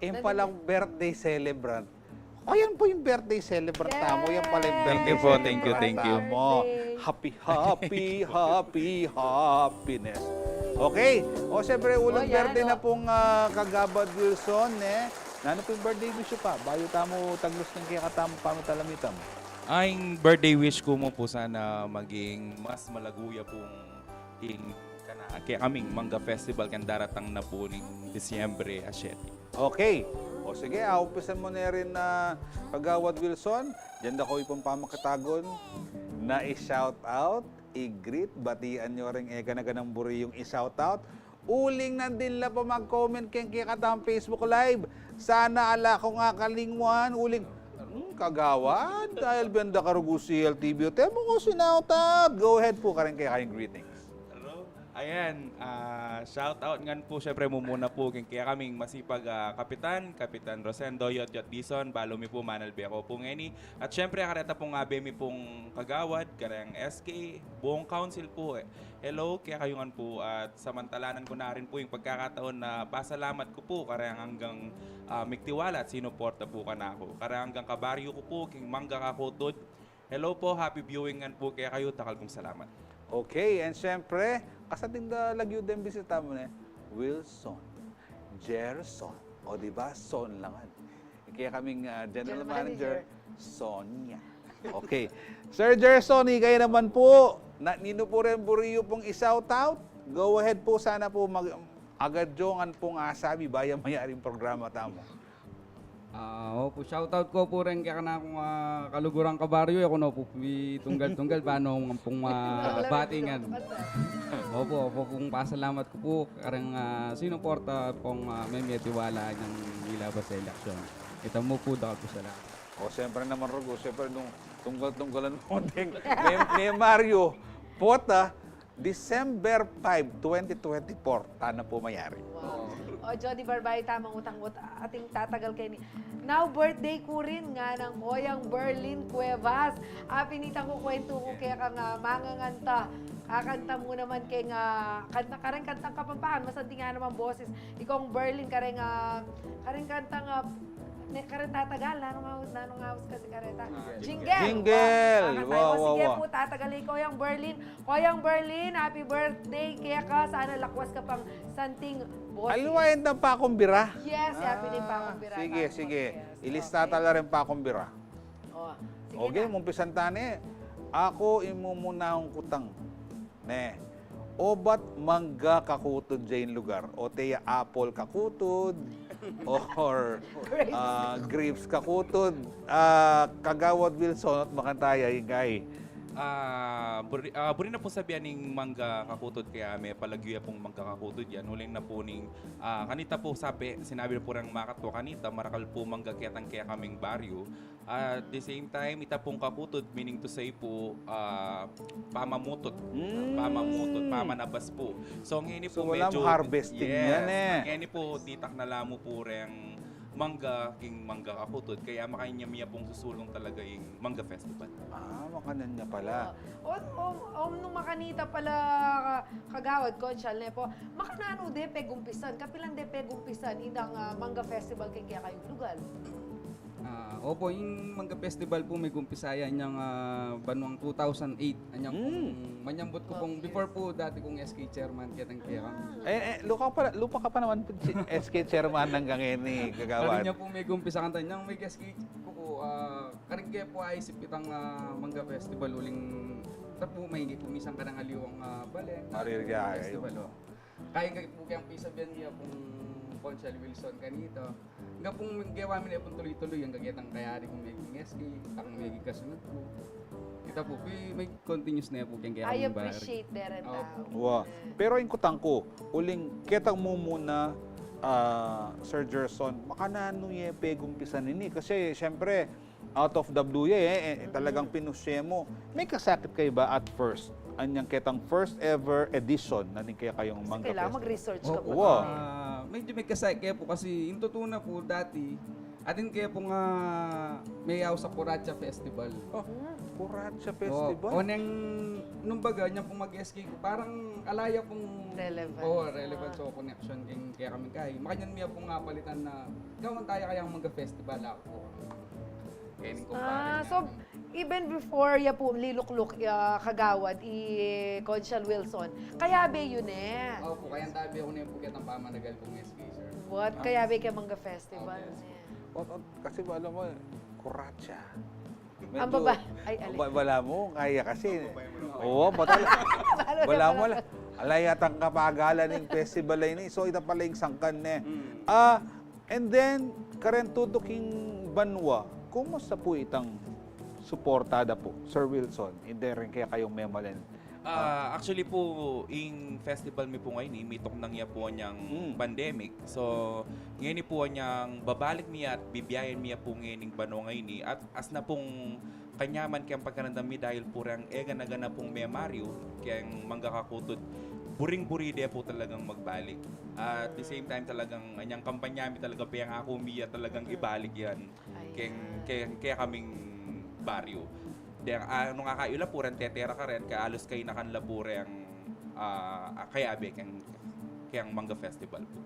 Ing palang birthday celebrant. O, yan pu ing birthday celebrant tamu. Yan pala ing birthday celebrant tamu. Thank you, thank you, thank you. Happy, happy, happy, happiness. Okay. O, siyempre, uling birthday na pung, ah, Kagawad Wilson, ne? Nanu pu ing birthday wish yu pa? Bayu tamu taglus ning kekatamung pamitalamitam. Ay, ing birthday wish ku mu pu sana maging mas malagu ya pung ing kana-, kekaming Mangga Festival keng daratang na pu ning Disyembre a siyete. Okay. O sige, ah, umpisan mu ne rin na Kagawad Wilson. Diyan da ko ipang pamakatagun na i-shout out, i-greet, batian yu ring e ka na ganang buri yung i-shout out. Uling nandin la pa mag-comment keng kekatang Facebook Live. Sana ala kong akalingwan. Uling, hmm, Kagawad, dahil benda karugu C L T V, te mu ko sinoutout. Go ahead po, karing kekayung greetings. Hello. Ayan, ah, shout out ngan po, syempre, mumuna po keng kekaming masipag, ah, kapitan, Kapitan Rosendo Yot Yot Dizon, balu mi po, manalbe ko po ngeni. At syempre, kareta pong abe mi pong kagawad, kareng S K, buong council po, eh. Hello, kekayu ngan po, at samantalanan ko na rin po yung pagkakataon na pasalamat ko po kareng anggang, ah, migtiwala at sinuporta po kanaku. Kareng anggang kabaryu ko po, king Mangga Kakutud. Hello po, happy viewing ngan po kekayu, dakal pong salamat. Okay, and syempre, kasading da lagyu deng bisita mu ne, Wilson, Gerson, o di ba, Son la ngan. Kekaming, ah, general General manager, manager. Sonia. Okay. Sir Gerson, ikayu naman po, na, ninu po rin buri yu pong i-shout out? Go ahead po, sana po mag-, agad yu ngan pong asabi, bayu mayari ing programa tamu. Ah, opo, shout out ko po rin kaya kanakung, ah, kaluguran kabaryu, e ku na po pi-tunggal-tunggal, bano ngan pong, ah, bati ngan. Opo, opo, pong pasalamat ku po kareng, ah, sinuporta pong, ah, memetiwala niyang ilabas sa eleksyon. Ita mu po, dakal pong salamat. O, siyempre naman, Rugo, siyempre, nung tunggal-tunggalan mu ding me-, memaryu, pota, December five, twenty twenty-four, tana po mayari. Wow. O, Jody Barbay, tamang utang-ut-, ating tatagal keni. Now, birthday ku rin nganang Koyang Berlin Cuevas. Apinita ku kwentu ku keka nga manganganta. Kakanta mu naman keng, ah, kanta, kareng kantang Kapampangan, masanting ya namang boses. Ikong Berlin, kareng, ah, kareng kantang, ah, ne, kareng tatagal, nanung aus, nanung aus kasi kareta. Ah, jingle. Jingle. Wow, kakanta tayo. Wow, sige wow. Po, tatagal i Koyang Berlin. Koyang Berlin, happy birthday keka. Sana lakwas ka pang santing boses. Aliwa, ing pakumbira? Yes, happy din pakumbira. Ah, sige, sige. Yes. Ilista tala rin pakumbira. O, sige na. Okay, umpisan ta ne. Aku, ing mumuna kung kutang, ne. Obat mangga kakutud ya ing lugar? O te ya apple kakutud? Or, ah, grapes kakutud? Ah, Kagawad Wilson, at makanta ya, ingay. Ah, buri, ah, buri na pu sabian ing mangga kakutud kaya mepalagyu ya pung mangga kakutud yan. Uling na pu ning, ah, kanita pu sabi, sinabi na pu reng makatwa kanita, marakal pu mangga ketang kekaming baryu. At the same time, ita pung kakutud, meaning to say pu, ah, pamamutut. Mm. Pamamutut, pamanabas pu. So, ngeni pu, so, wala medyo harvesting yan, eh. Ngeni pu, ditak na la mu pu reng mangga, king mangga kakutud, kaya makanyan ya pung susulung talaga ing Mangga Festival. Ah, makanyan ya pala. O, o, o, nung makanita pala, ka-, Kagawad Conchal, ne pu, makananu de pegumpisan, kapilan de pegumpisan itang, ah, Mangga Festival king kekayung lugar? Ah, opo, ing Mangga Festival pu, megumpisa ya inyang, ah, banuang two thousand eight. Anyang pung, mm, manyambut ku pung, twelve years, before pu, dati kung S K chairman, ketang kekami. Ah. Eh, eh, lupa ka pa, lupa ka pa naman si S K chairman anggang ngeni, Kagawad. Karin ya pu megumpisa kanta, inyang me-S K ku pu, ah, karin ke pu aisip itang, ah, Mangga Festival uling, ta pu, maigi pu minsan kadang aliwang, ah, balen, maririya, festival, eh. O. Kaya nga pu kayang pisabian ya pung Conchal Wilson kanita. Angga pung gewa mi ne pung tuluy-tuluy, angga ketang kayari kung meging S K, itang meging kasunut ku. Ita pu, pi-, me-continuous ne pu keng kekami. I appreciate de rin. Opo. Wa. Pero ing kutang ku, uling ketang mumuna, ah, Sir Gerson, makananu ye pegumpisan ini? Kasi, siyempre, out of the blue ya, eh, eh, talagang pinush ye mu. Mekasakit kayu ba at first? Anyang ketang first ever edition na ning kekayung Mangga Festival. Kasi kailangan mag-research ka pa. Opo. Wa. Ah, medyo mekasakit kaya pu kasi ing tutu na pu dati, atin kaya pu nga meyaus a Cucaracha Festival. O, Cucaracha Festival? O, neng, nung baga, inyang pu mag-S K ku, parang ala ya pung relevance. O, relevance o connection keng kekami kaya. Makanyan mi ya pu nga palitan na, gawan taya kayang Mangga Festival, aku. Keni pu. Ah, so, even before ya pu, lilukluk, ah, Kagawad, i Conchal Wilson, kayabe yu ne? Opo, kayantabe ku ne pu ketang pamanagal kung S K, sir. What? Ah. Kayabe ke Mangga Festival ne? Opo. Kasi alam mo, Cucaracha. Ang medyo baba-, ay, alin? Ba-, balamu, kaya kasi. Ang babae mo lang. Oo, batal-, balamu, balamu. Ala yatang kapagalan ning festival a ini. So, ita pala ing sangkan ne. Mm. Ah, And then, kareng tutuking banua, kumusta pu itang suporta da pu, Sir Wilson, ing dereng kekayung memalen? Ah, actually pu, ing festival mi pu ngeni, mituknang ya pu inyang Mm. pandemic. So, ngeni pu inyang babalik mi at bibiyayan mi ya pu ngeni ing banua ngeni. At asna pung kanyaman keng pakiramdam mi dahil pu reng e gana-gana pung memaryu keng mangga kakutud, buring-buri de pu talagang magbalik. At the same time, talagang inyang kampanya mi talaga, pengako mi ya talagang ibalik yan. Ayan. Keng, keng, kekaming baryu. Deng, ah, nung akayu la pu reng tetera karen, keng alus kainakan la pu reng, ah, ah, kayabe keng, keng Mangga Festival pu.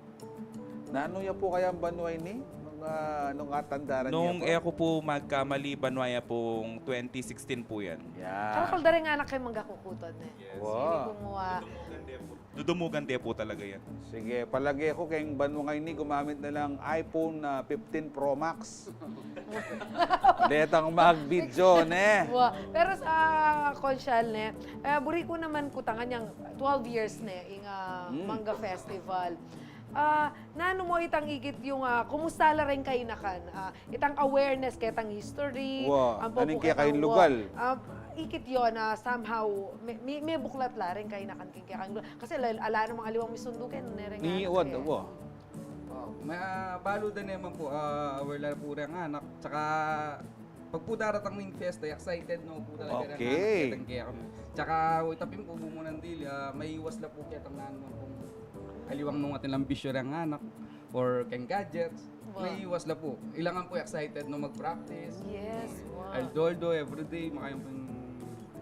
Nanu ya pu kayang banua ini? Nung, ah, nung atandaran ya Nung pu? e ku pu magkamali, banua ya pung twenty sixteen pu yan. Yeah. Kalkal da rin nga anak keng mangga kukutud, ne? Yes. Wow. Ini kung wa- Dudumugan de pu. Dudumugan de pu talaga yan. Sige, palage ku keng banua ngeni gumamit na lang iPhone, ah, fifteen Pro Max. Detang mag-video, ne? Wa, pero sa, ah, konsyal, ne? Eh, buri ku naman kutangan yang twelve years, ne, ing, ah, Mm. Mangga Festival. Ah, nanu mu itang ikit yung, ah, kumusta la ring kainakan? Ah, itang awareness ketang history, Wa, ampo aning pu kekayung ketang lugal? Wa, ah, ikit yon na somehow, me, me, mebuklat la ring kainakan keng kekayung lugal. Kasi ala, ala namang aliwang misundu keni, ne, ring Ni anak, Wad, eh. wa. Oh, ma-, balu da naman pu, ah, aware la pu reng anak. Tsaka, pag pu daratang ning fiesta, excited no pu talaga reng Okay. anak, ketang kekami. Tsaka, wa, ita pin pu, bumung dili, ah, maiwas la pu ketang nanu pung aliwang nung atin lang bisyo reng anak or keng gadgets. Wa. Maiwas la pu. Ilangan pu excited no mag-practice. Yes, wa. Aldo-aldo, everyday, makayang pung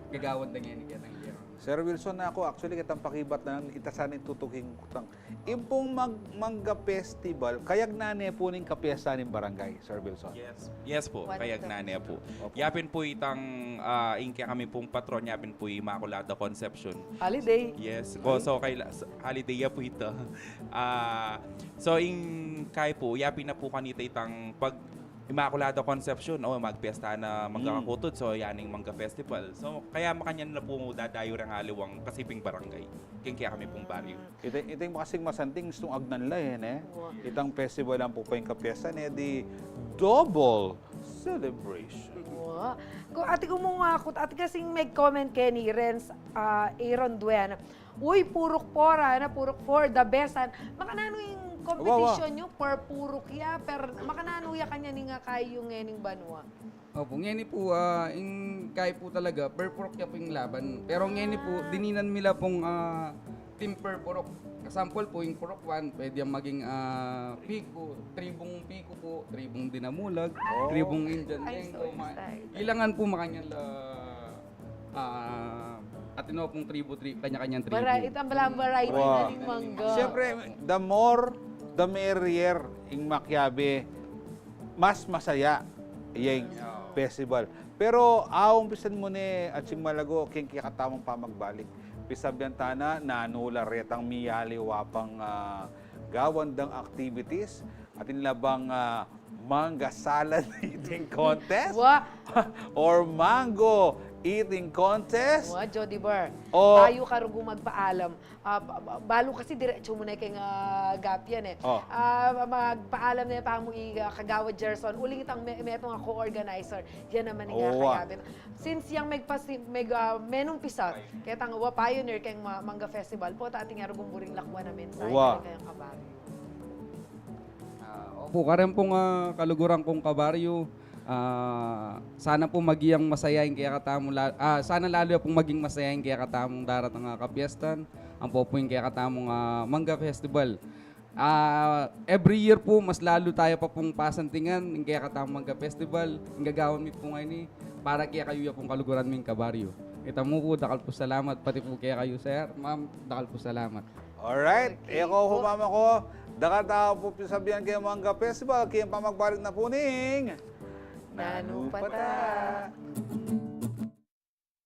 gagawan da ngeni ketang kekami. Sir Wilson, aku, actually, ketang pakibat na lang, ita sana ing tutuking kutang. Ing pung mag-, Mangga Festival, kayagnan ne pu ning kapiesta ning barangay, Sir Wilson? Yes. Yes pu, One kayagnan ne pu. Opo. Ya pin pu itang, ah, ing kekami pung patron, ya pin pu i Immaculada Concepcion. Holiday. Yes. Ko, so, kay la-, s-, holiday ya pu ita. Ah, so, ing kay pu, ya pin na pu kanita itang pag Immaculada Concepcion, o, magpiesta na Mangga Kakutud, so, yan ing Mangga Festival. So, kaya makanyan na pu dadayu reng aliwang kasiping barangay. Keng kekami pung baryu. Ita, ita ing makasing masanting, istung agnan la, e, ne? Wa. Itang festival ampo pa ing kapiestan, e di double celebration. Wa. Ko, ati ku mu nga, kut-, ati kasing mag-comment keni, Renz, ah, Aaron Duena. Uy, purok four, ana, purok four, the best, an. Makananu ing competition yu, per purok ya, per, makananu ya kanyan ing, ah, kayu ngening banua? Opo, ngeni pu, ah, ing kay pu talaga, per purok ya pu ing laban. Pero ngeni pu, dininan mi la pung, ah, team per purok. Example pu, ing purok one, pwede yang maging, ah, Piku, tribung Piku pu, tribung Dinamulag, tribung Indian Lenggo. Ilangan pu makanyan la, ah, atin o pung tribu, tri-, kanya-kanyang tribu. Variety, ang balang variety na ning mangga. Siyempre, the more, the merrier, ing makiabe, mas masaya ing festival. Pero, ah, umpisan mu ne, atsing malago, keng kekatamung pamagbalik. Pisabian ta na, nanu la retang miyaliwa pang, ah, gawan dang activities, atin la bang, ah, mangga salad eating contest? Wa. Or mango eating contest? Wa, Jody Bar. O tayu karugu magpaalam. Ah, ba-, ba-, balu kasi diretsu mu ne keng, ah, gap yan, e. O. Ah, magpaalam ne pa mu i, ah, Kagawad Gerson. Uling itang me-, metung a co-organizer. Yan naman ing, ah, kayabit. Since yang megpasi-, meg-, ah, menung pisa, ketang wa pioneer keng ma-, Mangga Festival pu, atin ya rugung buring lakwan a mensahe keng kabaryu. Ah, opu, karen pung, ah, kaluguran kung kabaryu, ah, sana pu maging masaya ing kekatamung la-, ah, sana lalu ya pung maging masaya ing kekatamung daratang a kapiestan, ampo pu ing kekatamung, ah, Mangga Festival. Ah, every year pu, mas lalu taya pa pung pasantingan ing kekatamung Mangga Festival, ing gagawan mi pu ngeni, para kekayu ya pung kaluguran ming kabaryu. Ita mu pu, dakal pu salamat, pati pu kekayu, sir, ma'am, dakal pu salamat. Alright. Okay. E ko, humama ko, dakal ta pu pisabian keng Mangga Festival, keng pamagbalik na pu ning Nanu Pa Ta.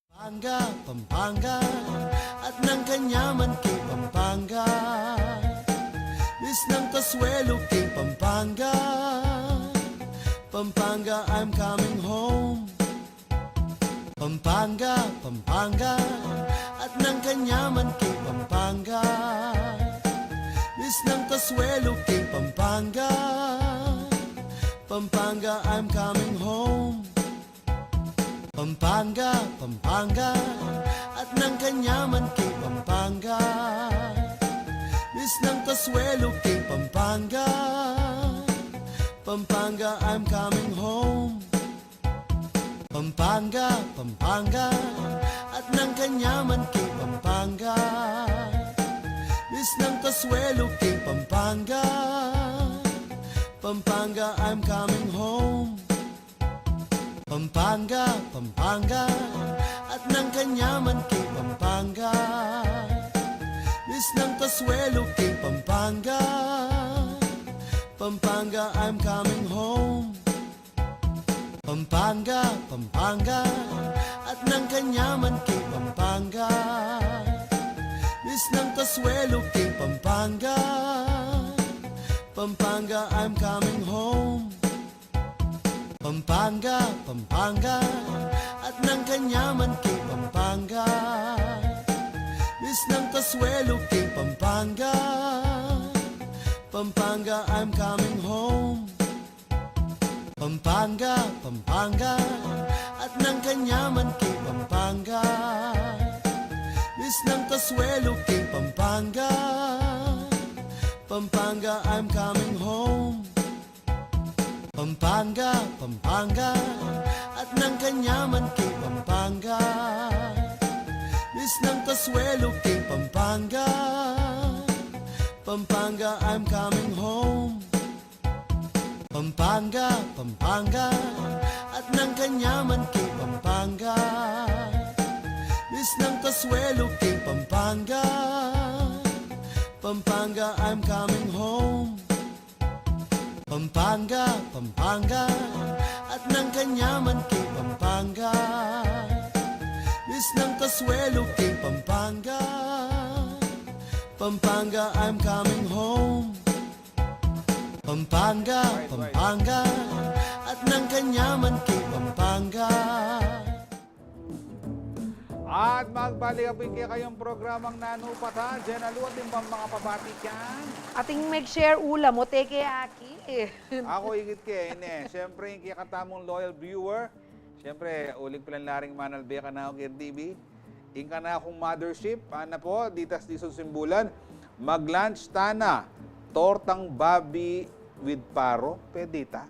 Pampanga, Pampanga, at nang kanyaman keng Pampanga. Miss ng Consuelo keng Pampanga. Pampanga, I'm coming home. Pampanga, Pampanga, at nang kanyaman keng Pampanga. Misnang kasuelu king Pampanga, Pampanga, I'm coming home. Pampanga, Pampanga, atin nang kanyaman king Pampanga. Misnang kasuelu king Pampanga, Pampanga, I'm coming home. Pampanga, Pampanga, atin nang kanyaman king Pampanga. Misnang kasuelu king Pampanga, Pampanga, I'm coming home. Pampanga, Pampanga, atin nang kanyaman king Pampanga. Misnang kasuelu king Pampanga, Pampanga, I'm coming home. Pampanga, Pampanga, atin nang kanyaman king Pampanga. Misnang kasuelu king Pampanga, Pampanga, I'm coming home. Pampanga, Pampanga, atin nang kanyaman king Pampanga. Misnang kasuelu king Pampanga, Pampanga, I'm coming home. Pampanga, Pampanga, atin nang kanyaman king Pampanga. Misnang kasuelu king Pampanga, Pampanga, I'm coming home. Pampanga, Pampanga, atin nang kanyaman king Pampanga. Misnang kasuelu king Pampanga, Pampanga, I'm coming home. Pampanga, Pampanga, atin nang kanyaman king Pampanga. Misnang kasuelu king Pampanga, Pampanga, I'm coming home. Pampanga, Pampanga, atin nang kanyaman king Pampanga. Misnang kasuelu king Pampanga, Pampanga, I'm coming home. Pampanga, Pampanga, atin nang kanyaman king Pampanga. At magbalik pu ing kekayung programang Nanu Pata, Jenna Lu, atin bang mga pabati kyan? Atin mag-share ulam, o teke aki. Aku ikit ke, ine. Siyempre, ing kekatamung loyal viewer, siyempre, uling pilan la ring manalbe kanaku king R T V. Ing kanakung mothership, ana pu, ditas disun simbulan, mag-lunch tana, tortang babi with paro, pwede ita.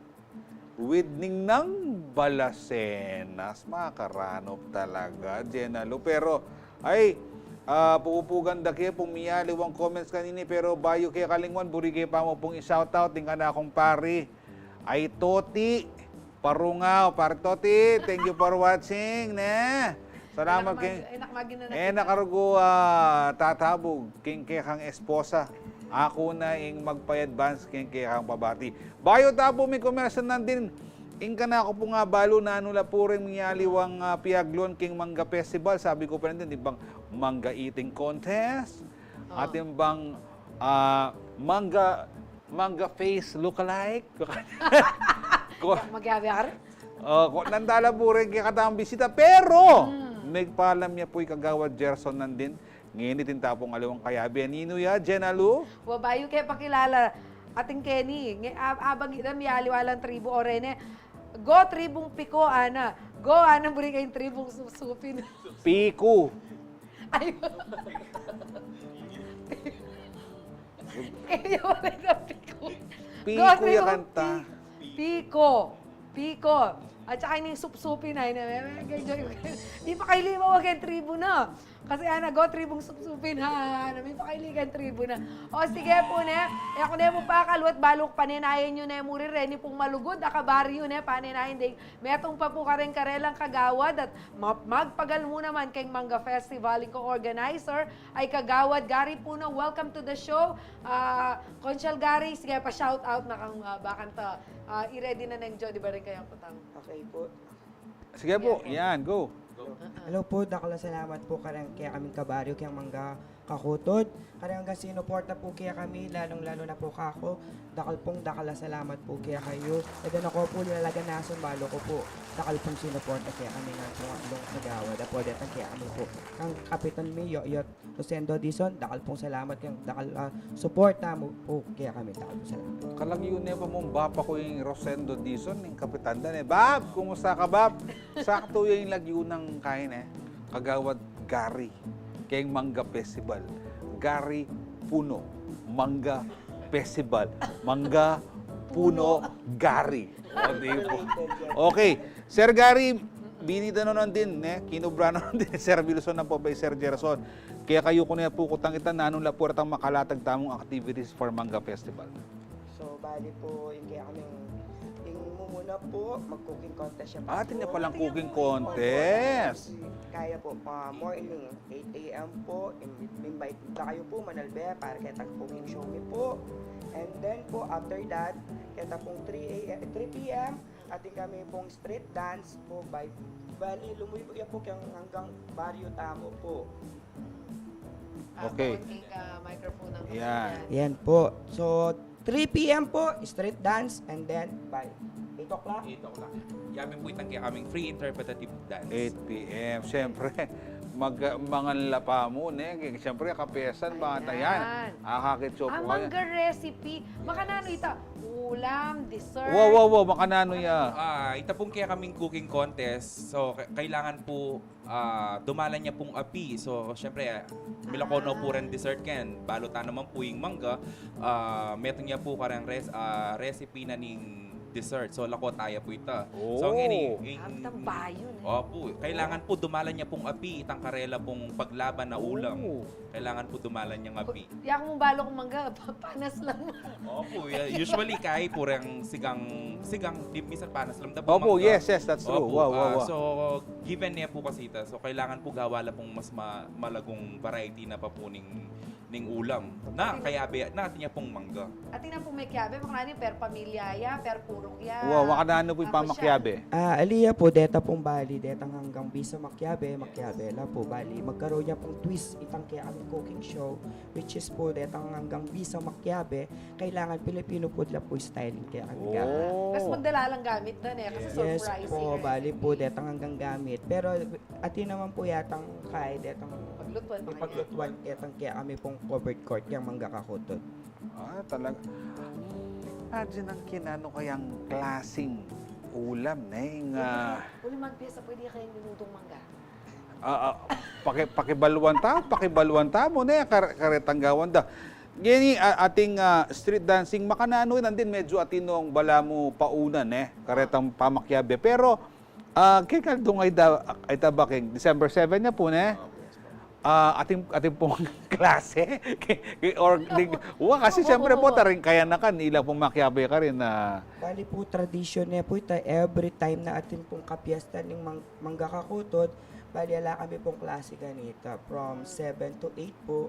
With ningnang balasenas, makaranup talaga, Jenna Lu. Pero, ay, ah, pupugan da ke pung miyaliwang comments kanini, pero bayu ke kalingwan, buri ke pa mu pung i-shoutout ing kanakung pari, ay Toti Parungaw, Pari Toti, thank you for watching, ne? Salamat king, e na karugu, ah, tatabug king kekang esposa. Aku na ing magpa-advance king kekang pabati. Bayu ta pu mikumersa nandin, ing kanaku pung abalu, nanu la pu ring miyaliwang, ah, piagluan king Mangga Festival. Sabi ku pa nandin, atin bang mangga eating contest, atin bang, ah, mangga, mangga face look-alike. Ko-, magyabi ari? O, ko, nanu la pu ring kekatang bisita, pero megpalam ya pu i Kagawad Gerson nandin. Ngeni atin ta pung aliwang kayabe. Ninu ya, Jenna Lu? Wa, bayu ke pakilala, atin keni, nge, ab-, abang ita miyaliwa lang tribu, o reni, go tribung Piko, ana. Go, ana, buri keng tribung Supsupin. Piku. Ay. Kaya wala na Piko. Piko ya kanta. Piko. Piko. At saka ining Supsupin, ay, na, may, may, may, may, di pa kailiwa keng tribu na. Kasi, ana, go tribung Supsupin, ha, na, may pa kailiwa keng tribu na. O, sige pu, ne. E ku ne mu pakaluat, balu ku panenayan yu ne mu rin, reni pung malugud a kabaryu, ne, panenayan deng metung pa pu kareng karelang kagawad at ma-, magpagal mu naman keng Mangga Festival, ing co-organizer, ay Kagawad Gary Puno, welcome to the show. Ah, Conchal Gary, sige, pa-shout out na kang, ah, bakanta, ah, i-ready na neng Jody Barangay ang kutang. Okay pu. Sige pu, yan, go. Hello pu, dakal a salamat pu kareng kekaming kabaryu keng Mangga Kakutod, kareng anggang sinuporta pu kekami, lalung-lalu na pu kaku, dakal pung dakal a salamat pu kekayu. E da na ko pu lalaganasan, balu ku pu, dakal pung sinuporta kekami ngan pu ngan kagawad, apo detang kekami pu kang Kapitan mi, Yoyot Rosendo Dizon, dakal pung salamat keng dakal a suporta mu pu kekami, dakal pung salamat. Kalagyu ne pa mung bapa ku ing Rosendo Dizon, ing kapitan da ne. Bab, kumusta ka, Bab? Saktu ya ing lagyu nang kain e, Kagawad Gary, keng Mangga Festival. Gary Puno, Mangga Festival. Mangga Puno Gary. O, di po. Okay. Sir Gary, binida no nandin, ne? Kinubra no nandin ni Sir Wilson, ampo by Sir Gerson. Kaya kayu ku ne pu kutang ita, nanu la pu retang makalatag tamung activities for Mangga Festival? So, bali pu, ing kekaming, ing mumuna pu, mag-cooking contest ya pu. Ah, atin ya palang cooking contest. Kaya pu, ah, morning, eight A M pu, in-, invite da kayu pu manalbe para ketang cooking show mi pu. And then pu, after that, keta pung three A M, three P M, atin kami pung street dance pu, by, bali, lumuy ya pu keng anggang baryo tamu pu. Ah, okay. King, ah, microphone ang kapatid. Yan pu. So, three P M pu, street dance, and then by eight o'clock. Eight o'clock. Yamin pu itang kekaming free interpretative dance. Eight P M. Siyempre, mag-, mangan la pa mu, ne? Siyempre, kapiyasan, bata yan. Ayan. Akakit siya pu. Ah, mangga recipe. Makananu ita? Ulam, dessert. Wow, wow, wow. Makananu ya? Ah, ita pung kekaming cooking contest. So, ka-, kailangan pu ah, dumalan ya pung api. So, siyempre, ah, milako no pu reng dessert ken. Balu ta naman pu ing mangga, ah, metung ya pu kareng res-, ah, recipe na ning dessert. So, lako ta ya pu ita. So, ngeni, ing-, opu, kailangan pu dumalan ya pung api, itang karela pung paglaban a ulam. Kailangan pu dumalan yang api. Yaku mu balu kung mangga, pa-, panas lang. Opu, ya, usually kaya pu reng sigang, sigang, di, minsan panas lang. Opu, yes, yes, that's true. Opu, wow, wow, ah, wow. So, given ne pu kasi ita, so kailangan pu gawa la pung mas ma-, malagung variety na pa pu ning, ning ulam. Na, kayabe, na, atin ya pung mangga. Atin ya pung mangga, makananu, per pamilya ya, per purok ya. Wow, makananu pu ing pamakyabe? Ah, ali ya pu, deta pung bali, detang anggang bisa makyabe, makyabe la pu, bali. Magkaroon ya pung twist, itang kekaming cooking show. Which is pu, detang anggang bisa makyabe, kailangan Pilipino food la pu styling kekami. Oh. Tapos magdala lang gamit dun e, kasi surprising. Yes pu, bali pu, detang anggang gamit. Pero atin naman pu yatang kaya, detang paglutuan, paglutuan, detang kekami pung covered court, keng mangga kakutud. Ah, talaga. Imagine ang kinanu kayang klasing ulam, ne? Uli magpiyesa, pwede kayang minutong mangga. Ah, ah, paki-, pakibaluan ta, pakibaluan ta mu, ne, kar-, karetang gawan da. Ngeni, ah, ating, ah, street dancing, makananu nandin, medyo atin nong balamu paunan, ne, karetang pamakyabe. Pero, ah, kekaldung ay da, ay tabak, eh, December seven ya pu, ne? Ah, atin, atin pung klase? Or, di, wa, kasi siyempre pu, taring kayanakan, ila pung makyabe karin, ah. Bali pu, tradisyon ne pu ita, every time na atin pung kapiyesta ning mang-, mangga kakutud, bali, ala kami pung klase kanita. From seven to eight pu,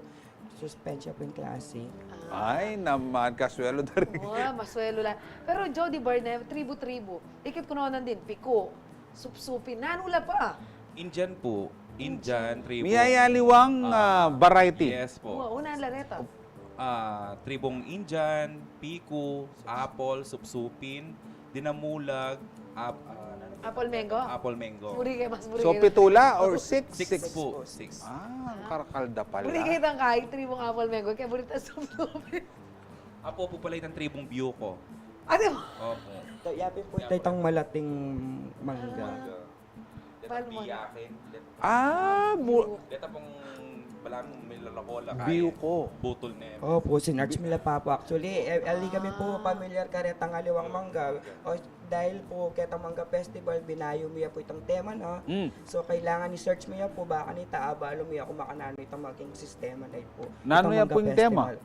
suspensya pu ing klase. Ah. Ay, naman, kaswelo da rin. Wa, maswelo la. Pero, Joe, di ba, ne, tribu-tribu. Ikit ku no nandin, piku, supsupin, nanu la pa? Indian pu. Indian, tribu. Miyayaliwang, ah, variety. Yes pu. Wa, una la reta. Ah, tribung Indian, piku, apple, supsupin, dinamulag, ap-, ah, nanu pa? Apple mango? Apple mango. Buri ke, mas buri ke. So, pitu la or six? Six pu, six. Ah, karakal da pala. Buri ke itang kai, tribung apple mango, kaya buri ta supsupin. Apo pu pala itang tribung biyuko. Ano? Opo. Ito, yapin pu ito itang malating mangga. Balmon. Ah, bu- Deta pung balang miloloko la kaya. Biyuko. Butol ne. Opo, sinarch mi la pa pu. Actually, e, ali kami pu pamilyar karetang aliwang mangga. O, dahil pu ketang mangga festival, binayu mi ya pu itang tema, no? Mm. So, kailangan i-search mi ya pu, baka nita abalu mi ya ku makananu itang maging sistema na pu. Nanu ya pu ing tema?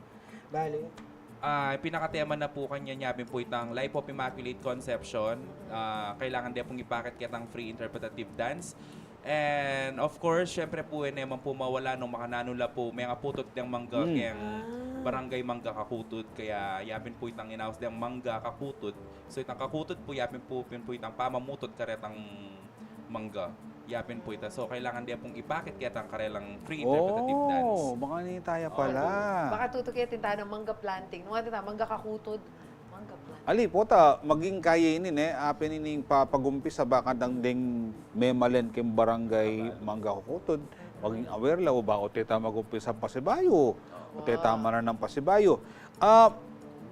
Bali. Ah, pinakatema na pu kanyan, yapin pu itang Life of Immaculate Conception. Ah, kailangan de pung ipakit ketang free interpretative dance. And of course, syempre pu, e ne man pu mawala nung makananu la pu mengaputud deng mangga keng Barangay Mangga Kakutud. Kaya yapin pu itang inaus deng Mangga Kakutud. So itang kakutud pu, yapin pu, pin pu itang pamamutud karetang mangga. Yapin pu ita. So, kailangan de pung ipakit ketang karelang free interpretative dance. Oh, baka ni taya pala. Baka tutukitin tamu ning mangga planting. Nung atin tamu, mangga kakutud, mangga planting. Ali, pota, maging kaya ini, ne? Apin ining papagumpisa, baka dang deng memalen keng barangay mangga kakutud. Maging aware la, o baka te ta magumpisa pasibayu. O te ta mananam pasibayu. Ah,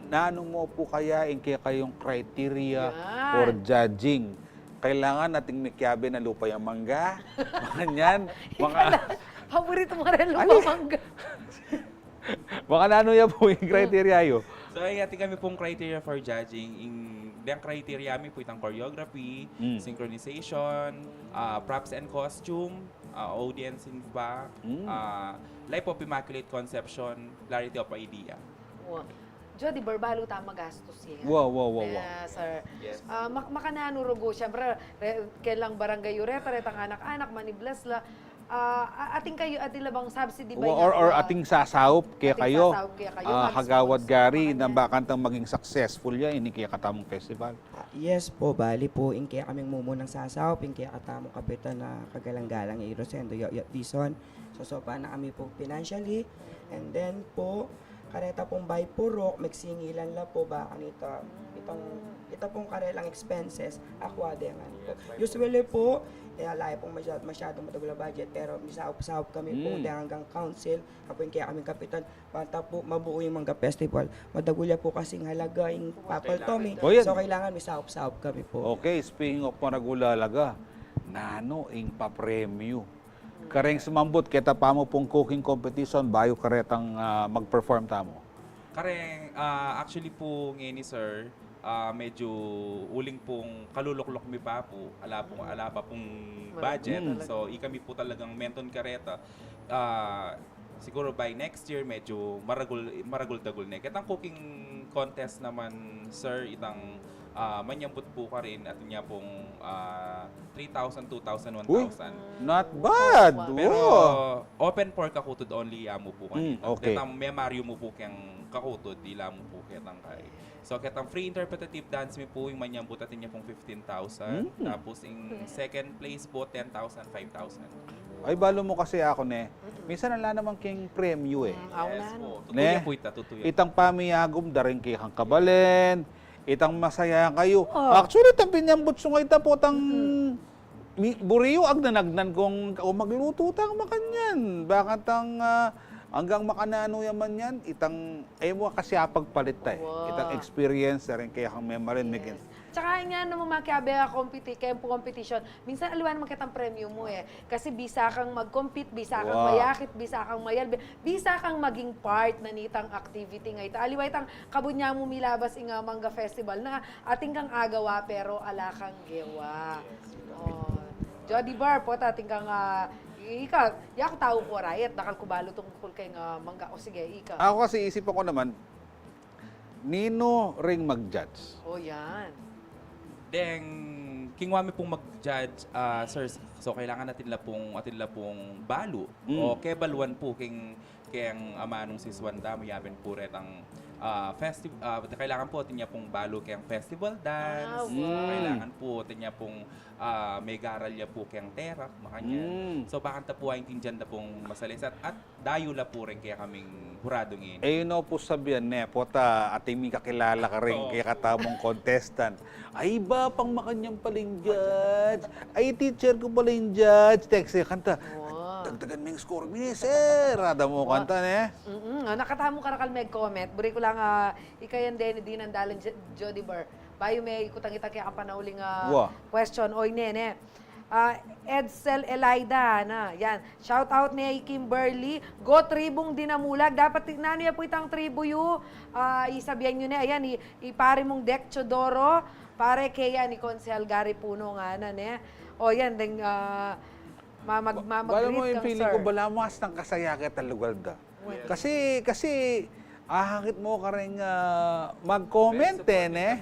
nanu mu pu kaya ing kekayung criteria for judging? Kailangan atin mekiabe na lupa yang mangga. Makanyan. Mga... Paborito mu rin lupa mangga. Baka nanu ya pu ing criteria yu? So, ay, atin kami pung criteria for judging. Ing, deng criteria mi pu itang choreography, synchronization, ah, props and costume, ah, audience in ba, ah, life of Immaculate Conception, clarity of idea. Wa. Jody Bar, balu ta magastus ya. Wa, wa, wa, wa. Kaya, sir, ah, mak-, makananu rugu, siyempre, re-, kailang barangay yu reta, retang anak-anak, maniblas la, ah, a-, atin kayu, atin la bang subsidy ba? Or, or atin sasaup kekayu, ah, hagawad gari, nung bakantang maging successful ya ini kekatamung festival. Ah, yes po, bali po, ing kekaming mumunang sasaup, ing kekatamung kapitan a kagalang-galang i Rosendo Yoyo Dizon. Sasaupan na kami po financially, and then po, kareta pong by purok, megsingilan la po, baka nita, itang, ita pong karelang expenses, akwa de ngan po. Usually po, e, ala ya pong masya-, masyadung madagul a budget, pero misaup-saup kami po, de hanggang council, apo ing kekaming kapitan, banta po mabuo ing mangga festival. Madagul ya po kasing halaga ing papalto mi. So, kailangan misaup-saup kami po. Okay, speaking of madagul a halaga, nanu ing papremyu kareng sumambut keta pamu pung cooking competition bayu karetang, ah, mag-perform tamu? Kareng, ah, actually pu ngeni, sir, ah, medyu uling pung kalulukluk mi pa pu, ala pung, ala pa pung budget. So, ikami pu talagang menton kareta. Ah, siguru by next year, medyu maragul, maragul-dagul ne. Ketang cooking contest naman, sir, itang, ah, manyambut pu karin, atin ya pung, ah, three thousand, two thousand, one thousand. Not bad. Pero open for kakutud only ya mu pu kanita. Ketang memaryu mu pu keng kakutud, ila mu pu ketang kay. So, ketang free interpretative dance mi pu, ing manyambut atin ya pung fifteen thousand. Tapos, ing second place pu, ten thousand, five thousand. Ay, balu mu kasi aku, ne. Minsan ala naman keng premyu, e. Yes pu. Tutu ya pu ita, tutu ya. Itang pamiyagum, daring kekang kabalen, itang masaya kayu. Actually, itang pinyambut sunga ita pu, tang mi-, buri yu, agnan-agnan kung, o, maglutu tang makanyan. Bakantang, ah, anggang makananu ya man yan, itang, e mu kasi apagpalit ta, e. Itang experience, daring kekang memory, migin. Tsaka yan naman, makiabe a competi-, kaya pu competition. Minsan, aliwa naman ketang premyu mu, e. Kasi bisa kang mag-compete, bisa kang mayakit, bisa kang mayalbe, bisa kang maging part na nitang activity nga ita. Aliwa itang kabud nya mu milabas ing, ah, Mangga Festival na atin kang agawa, pero ala kang gewa. O. Jody Bar, pota atin kang, ah, ika, yaku tau ku rayet, dakal ku balu tungkul keng, ah, mangga. O sige, ika. Aku kasi isipan ku naman, ninu ring mag-judge? O, yan. Deng, king wa mi pung mag-judge, ah, sir, so kailangan atin la pung, atin la pung balu. O kebaluan pu keng keng amanung sisuan da, mayapin pu retang, ah, festi-, ah, kailangan pu atin ya pung balu keng festival dance. Kailangan pu atin ya pung, ah, megaral ya pu keng terak, makanyan. So, bakanta pu aintindian da pung masalisat at dayu la pu ring kekaming huradu ngeni. E, yu no pu sabian ne, pota, atin mi kakilala karing kekatamung contestant. Ay, ba, pang makanyan pala ing judge. Ay, teacher ku pala ing judge. Text ya kanta. Dagdagan me ing score mi, sir. Ada mu kanta, ne? Mm-mm. Ah, nakatamu karakal meg-comment. Buri ku lang, ah, ika yan, Denny, dinan dalan, Jo-, Jody Bar. Bayu me ikutang ita kaya kang panauling, ah, question. Oy, nene. Ah, Edsel Elida, na, yan. Shout out ne i Kimberly. Go Tribung Dinamulag. Dapat ti-, nanu ya pu itang tribu yu? Ah, isabian yu ne. Ayan, i, i pare mung Dek Teodoro. Pare, kaya ni Konsehal Gary Puno nga na, ne? O, yan, deng, ah, ma-, mag-, ma-, mag-greet kang sir. Bala mu, ing feeling ku, bala mu, astang kasaya keta lugal da. Kasi, kasi, ahakit mu kareng, ah, mag-comment, e, ne?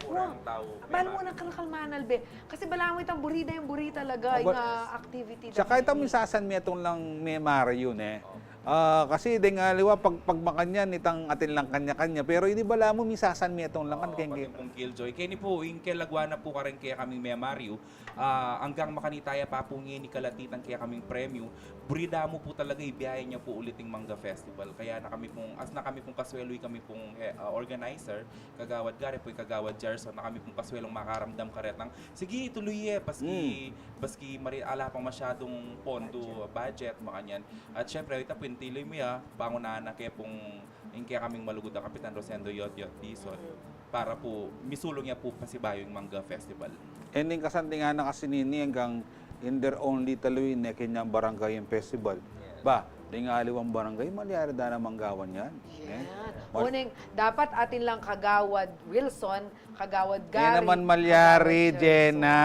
Bala mu nang kalkalmanal, be. Kasi bala mu itang buri da yang buri talaga, ing, ah, activity da. Tsaka itang minsan mi atin lang memaryu, ne? Ah, kasi deng aliwa, pag, pag makanyan, itang atin lang kanya-kanya. Pero ini bala mu, misasan metung lang kan. Oo, keng pati pung Killjoy. Keni pu, ing kelagwan na pu kareng kekaming memaryu, ah, anggang makanita ya pa pu ngeni kalati tang kekaming premyu, buri da mu pu talaga ibiayan ya pu ulit ing Mangga Festival. Kaya na kami pung, as na kami pung kasuelu, kami pung, eh, ah, organizer, Kagawad Gary pu, Kagawad Gerson, na kami pung pasuelung makaramdam karetang, sige, ituloy ye, paski, paski mari-, ala pang masyadung pondo, budget, makanyan. At syempre, ita pu, ituloy mu ya, pangunahan na ke pung, ing kekaming malugud a Kapitan Rosendo Yot Yot Dizon, para pu misulung ya pu pasibayu ing Mangga Festival. Ending kasanting na kasi nini anggang in their own little way, ne, kenyang barangay ing festival. Ba, deng aliwang barangay, malyari da namang gawan yan. Yan. Mal- Uneng, dapat atin lang Kagawad Wilson, Kagawad Gary, naman malyari, Kagawad Gerson. Jena.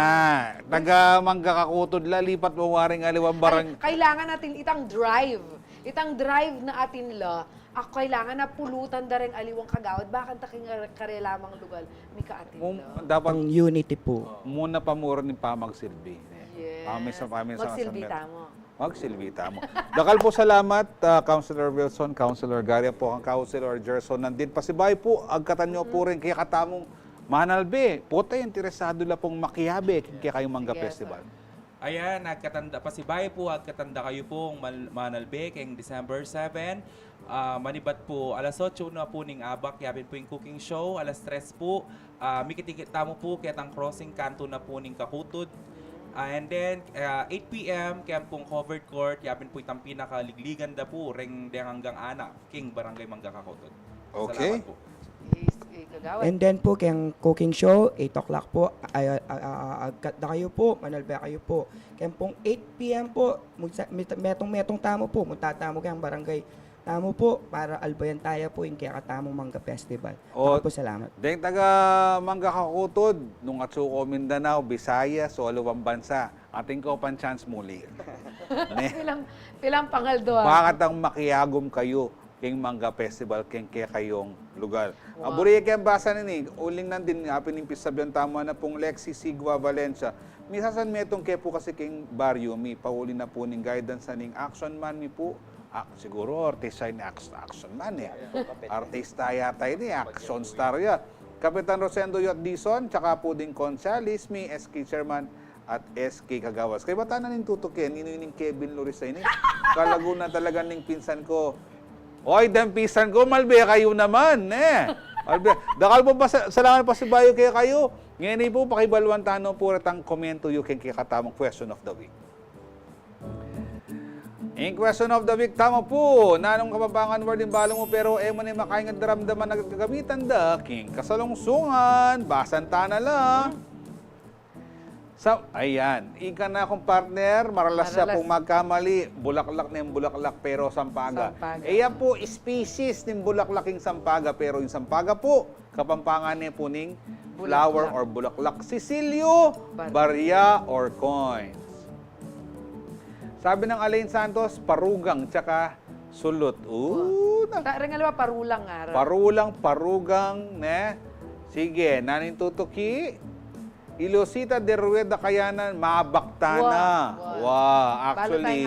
Taga Mangga Kakutud la, lipat mu waring aliwang barang- Ay, kailangan natin itang drive. Itang drive na atin la, a, kailangan na pulutan da reng aliwang kagawad, bakanta king kare-, karelamang lugal, mika atin la. Dapat ang unity po. Muna pa mura ning pamagsilbi. Yes. Pamisa, pamisa, magsilbi tamu. Magsilbi tamu. Dakal pu salamat, ah, Councilor Wilson, Councilor Gary, pu kang Councilor Gerson. Nandin pasibayu pu, agkatan yu pu rin kekatamung manalbe. Pota interesado la pung makiabe kekayung Mangga Festival. Ayan, agkatan da, pasibayu pu, agkatan da kayu pung mal-, manalbe keng December seven. Ah, manibat pu, alas otso na pu ning abak, yapin pu ing cooking show, alas tres pu, ah, mikit-ikit tamu pu ketang crossing kantu na pu ning Kakutud. Ah, and then, ah, eight P M, keng pung covered court, yapin pu itang pinakaligligan da pu reng deng anggang anak king Barangay Mangga Kakutud. Okay. Salamat pu. Yes, eh, Kagawad. And then pu, keng cooking show, eight o'clock pu, ay, ay, ay, ay, agkat da kayu pu, manalbe kayu pu. Keng pung eight P M pu, magsa-, met-, metung-metung tamu pu, munta tamu keng barangay tamu pu, para albayan taya pu ing kekatamung Mangga Festival. O, dakal pu salamat. Deng taga Mangga Kakutud, nung atsu ko Mindanao, Visayas, o aliwang bansa, atin ko pang chance muli. Ne? Pilang, pilang pangaldo, ah. Bakit ang makiagum kayu king Mangga Festival keng kekayung lugal? Wow. Buri keng basa nini, uling nandin, apin ing pisabyan tamu na pung Lexi Sigua Valencia. Misasan metung ke pu kasi king baryu mi, pauli na pu ning guidance na ning action man mi pu. Ah, siguro artista ini, act-, action man, eh. Artista yata ini, action star ya. Kapitan Rosendo Yot Dizon, tsaka pu ding Concha Lismi, S K Chairman, at S K Kagawas. Kay bata na ning tutukin, ninu ining Kevin Loris ini. Kalagu na talaga ning pinsan ko. Oy, deng pinsan ko, malbe kayu naman, eh. Malbe. Dakal pu pasa-, salamat pasibayu kekayu. Ngeni pu, pakibaluan tanu pu retang komento yu keng kekatamung question of the week. Ing question of the week tamu pu, nanung Kapampangan word ing balu mu pero e mu ne makaingad, daramdaman, a gagamitan da king kasalungsungan? Basan ta na la. Sa, ayan, ika na kung partner, maralas ya pung magkamali, bulaklak ne ing bulaklak, pero sampaga. Sampaga. E ya pu species ning bulaklak ing sampaga, pero ing sampaga pu, Kapampangan ne pu ning flower or bulaklak. Sisilyo, barya or coins. Sabi ng Alain Santos, parugang tsaka sulut. Oo, na. Reng aliwa, parulang nga ra. Parulang, parugang, ne? Sige, naning tutuki. Ilosita de Rueda Kayanan, maabak ta na. Wa, actually,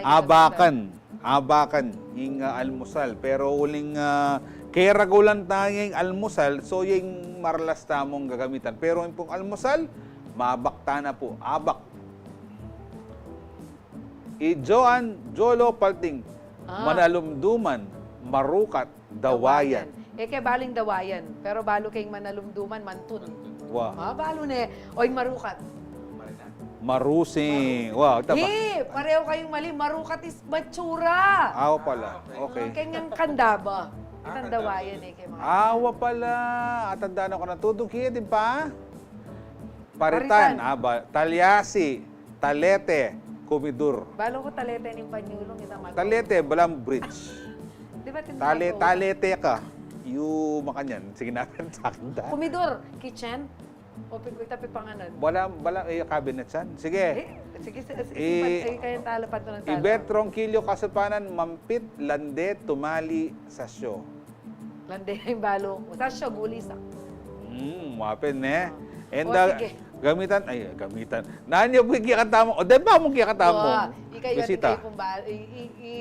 abakan. Abakan ing, ah, almusal. Pero uling, ah, keragulan taya ing almusal, so ya ing maralas tamung gagamitan. Pero ing pung almusal, maabak ta na pu. Abak. I Joan Jolo Palting, manalumduman, marukat, dawayan. E ke balu ing dawayan, pero balu ke ing manalumduman, mantun. Wa. Ah, balu ne. O ing marukat? Marusing. Wa, tama. He, pareho kayung mali. Marukat is matsura. Awa pala. Okay. Keng kandaba. Itang dawayan e, keng mga... Awa pala. Atandaan ko na. Tutuki, di ba? Paritan. Paritan. Aba, talyasi, talete, kumidur. Balu ku talete ning panyulung, itang mata. Talete, balang bridge. Di ba, tale-, talete ka. Yu, makanyan. Sige na, sakit da. Kumidur, kitchen. O, pig-, ita pipanganan. Bala, bala, e, cabinet yan. Sige. E, sige, sige, sige, e, kayang tala, patunan tala. Ibet, trongkilyo, kasapanan, mampit, lande, tumali, sasyo. Lande ing balu. Sasyo, guli, sa. Hmm, mapin, ne? O, sige. Gamitan, ay, gamitan. Nanu ya pu ing kekatamung, o, deng pamu ing kekatamung bisita? Ikayu, ikayu pung ba-, i, i, i,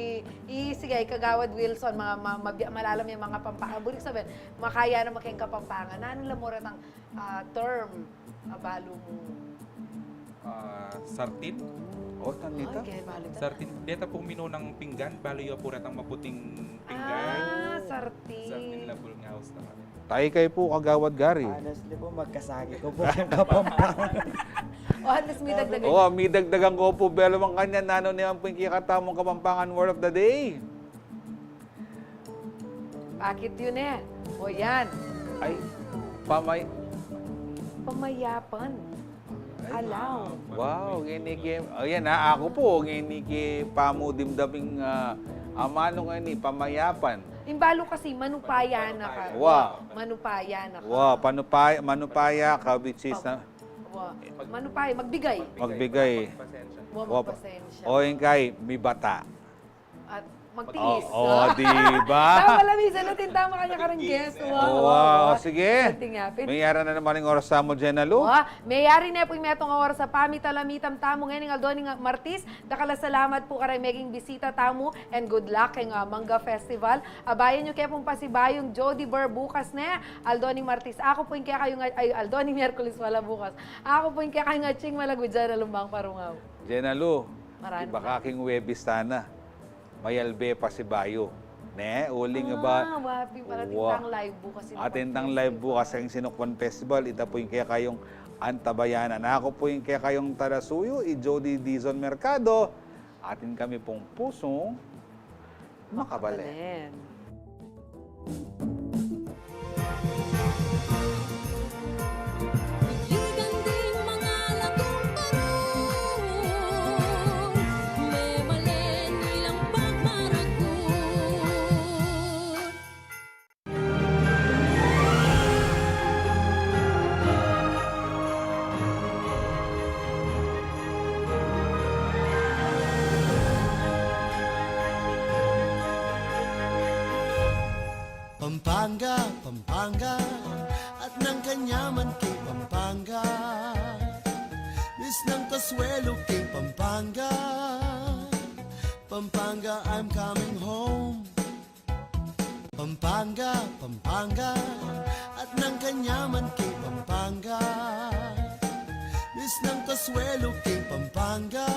i, sige, Kagawad Wilson, mga, ma-, mabya-, malalam yang mga Pampa-, ah, bulik sabihin, makaya naman keng Kapampangan. Nanu la mu retang, ah, term, ah, balu mu? Ah, sartin. O, tanita. Ay, kaya balu ta. Sartin. Deta pu minunang pinggan, balu yu pu retang maputing pinggan. Ah, sartin. Sartin la pu ing aus na kami. Tamu kaya pu, Kagawad Gary. Honestly po, magkasagi ko po yung Kapampangan. O, at least may dagdagan. O, may dagdagan ko pu, belu, mang kanyan, nanu naman pu ing kekatamung Kapampangan word of the day? Bakit yun eh? O, yan. Ay, pamay- Pamayapan. Alaw. Wow, ngeni ke, o, yan ha, aku pu, ngeni ke pamudimdam ing, ah, amanu ngeni, pamayapan. Ing balu kasi, manupaya na ka. Wa. Manupaya na ka. Wa, panupaya, manupaya ka, which is, ah, wa. Manupaya, magbigay. Magbigay. Wa, wa, magpasensya. O, ing kay, mibata. At magtiis. O, o, di ba? Tama, wala, minsan atin tama kanya kareng guest. Wow, wow, wow. Sige. Mayari na naman ing oras tamu, Jenna Lu. Wa, mayari na pu ing metung a oras a pamitalamitan tamu ngening aldo ning Martis. Dakal a salamat pu kareng meging bisita tamu and good luck keng, ah, Mangga Festival. Abayan yu ke pung pasibayung Jody Burr bukas ne, aldo ning Martis. Aku pu ing kekayung, ay, aldo ning Miyerkules pala bukas. Aku pu ing kekayung atsing malagu, Jenna Lu Lumang Parungaw. Jenna Lu, maraming salamat. Baka king Huwebes tana. Mayalbe pasibayu. Ne, uling ba? Ah, wa, pin pala, atin tang live bukas, Sinukwan Festival. Atin tang live bukas ing Sinukwan Festival. Ita pu ing kekayung antabayanan. Aku pu ing kekayung talasuyu, i Jody Dizon Mercado. Atin kami pung pusung makabalen. Makabalen. Liganding mga lagumparon, memalen ilang pagmaragun. Pampanga, Pampanga, at nang kanyaman king Pampanga. Misnang kasuelu king Pampanga. Pampanga, I'm coming home. Pampanga, Pampanga, at nang kanyaman king Pampanga. Misnang kasuelu king Pampanga.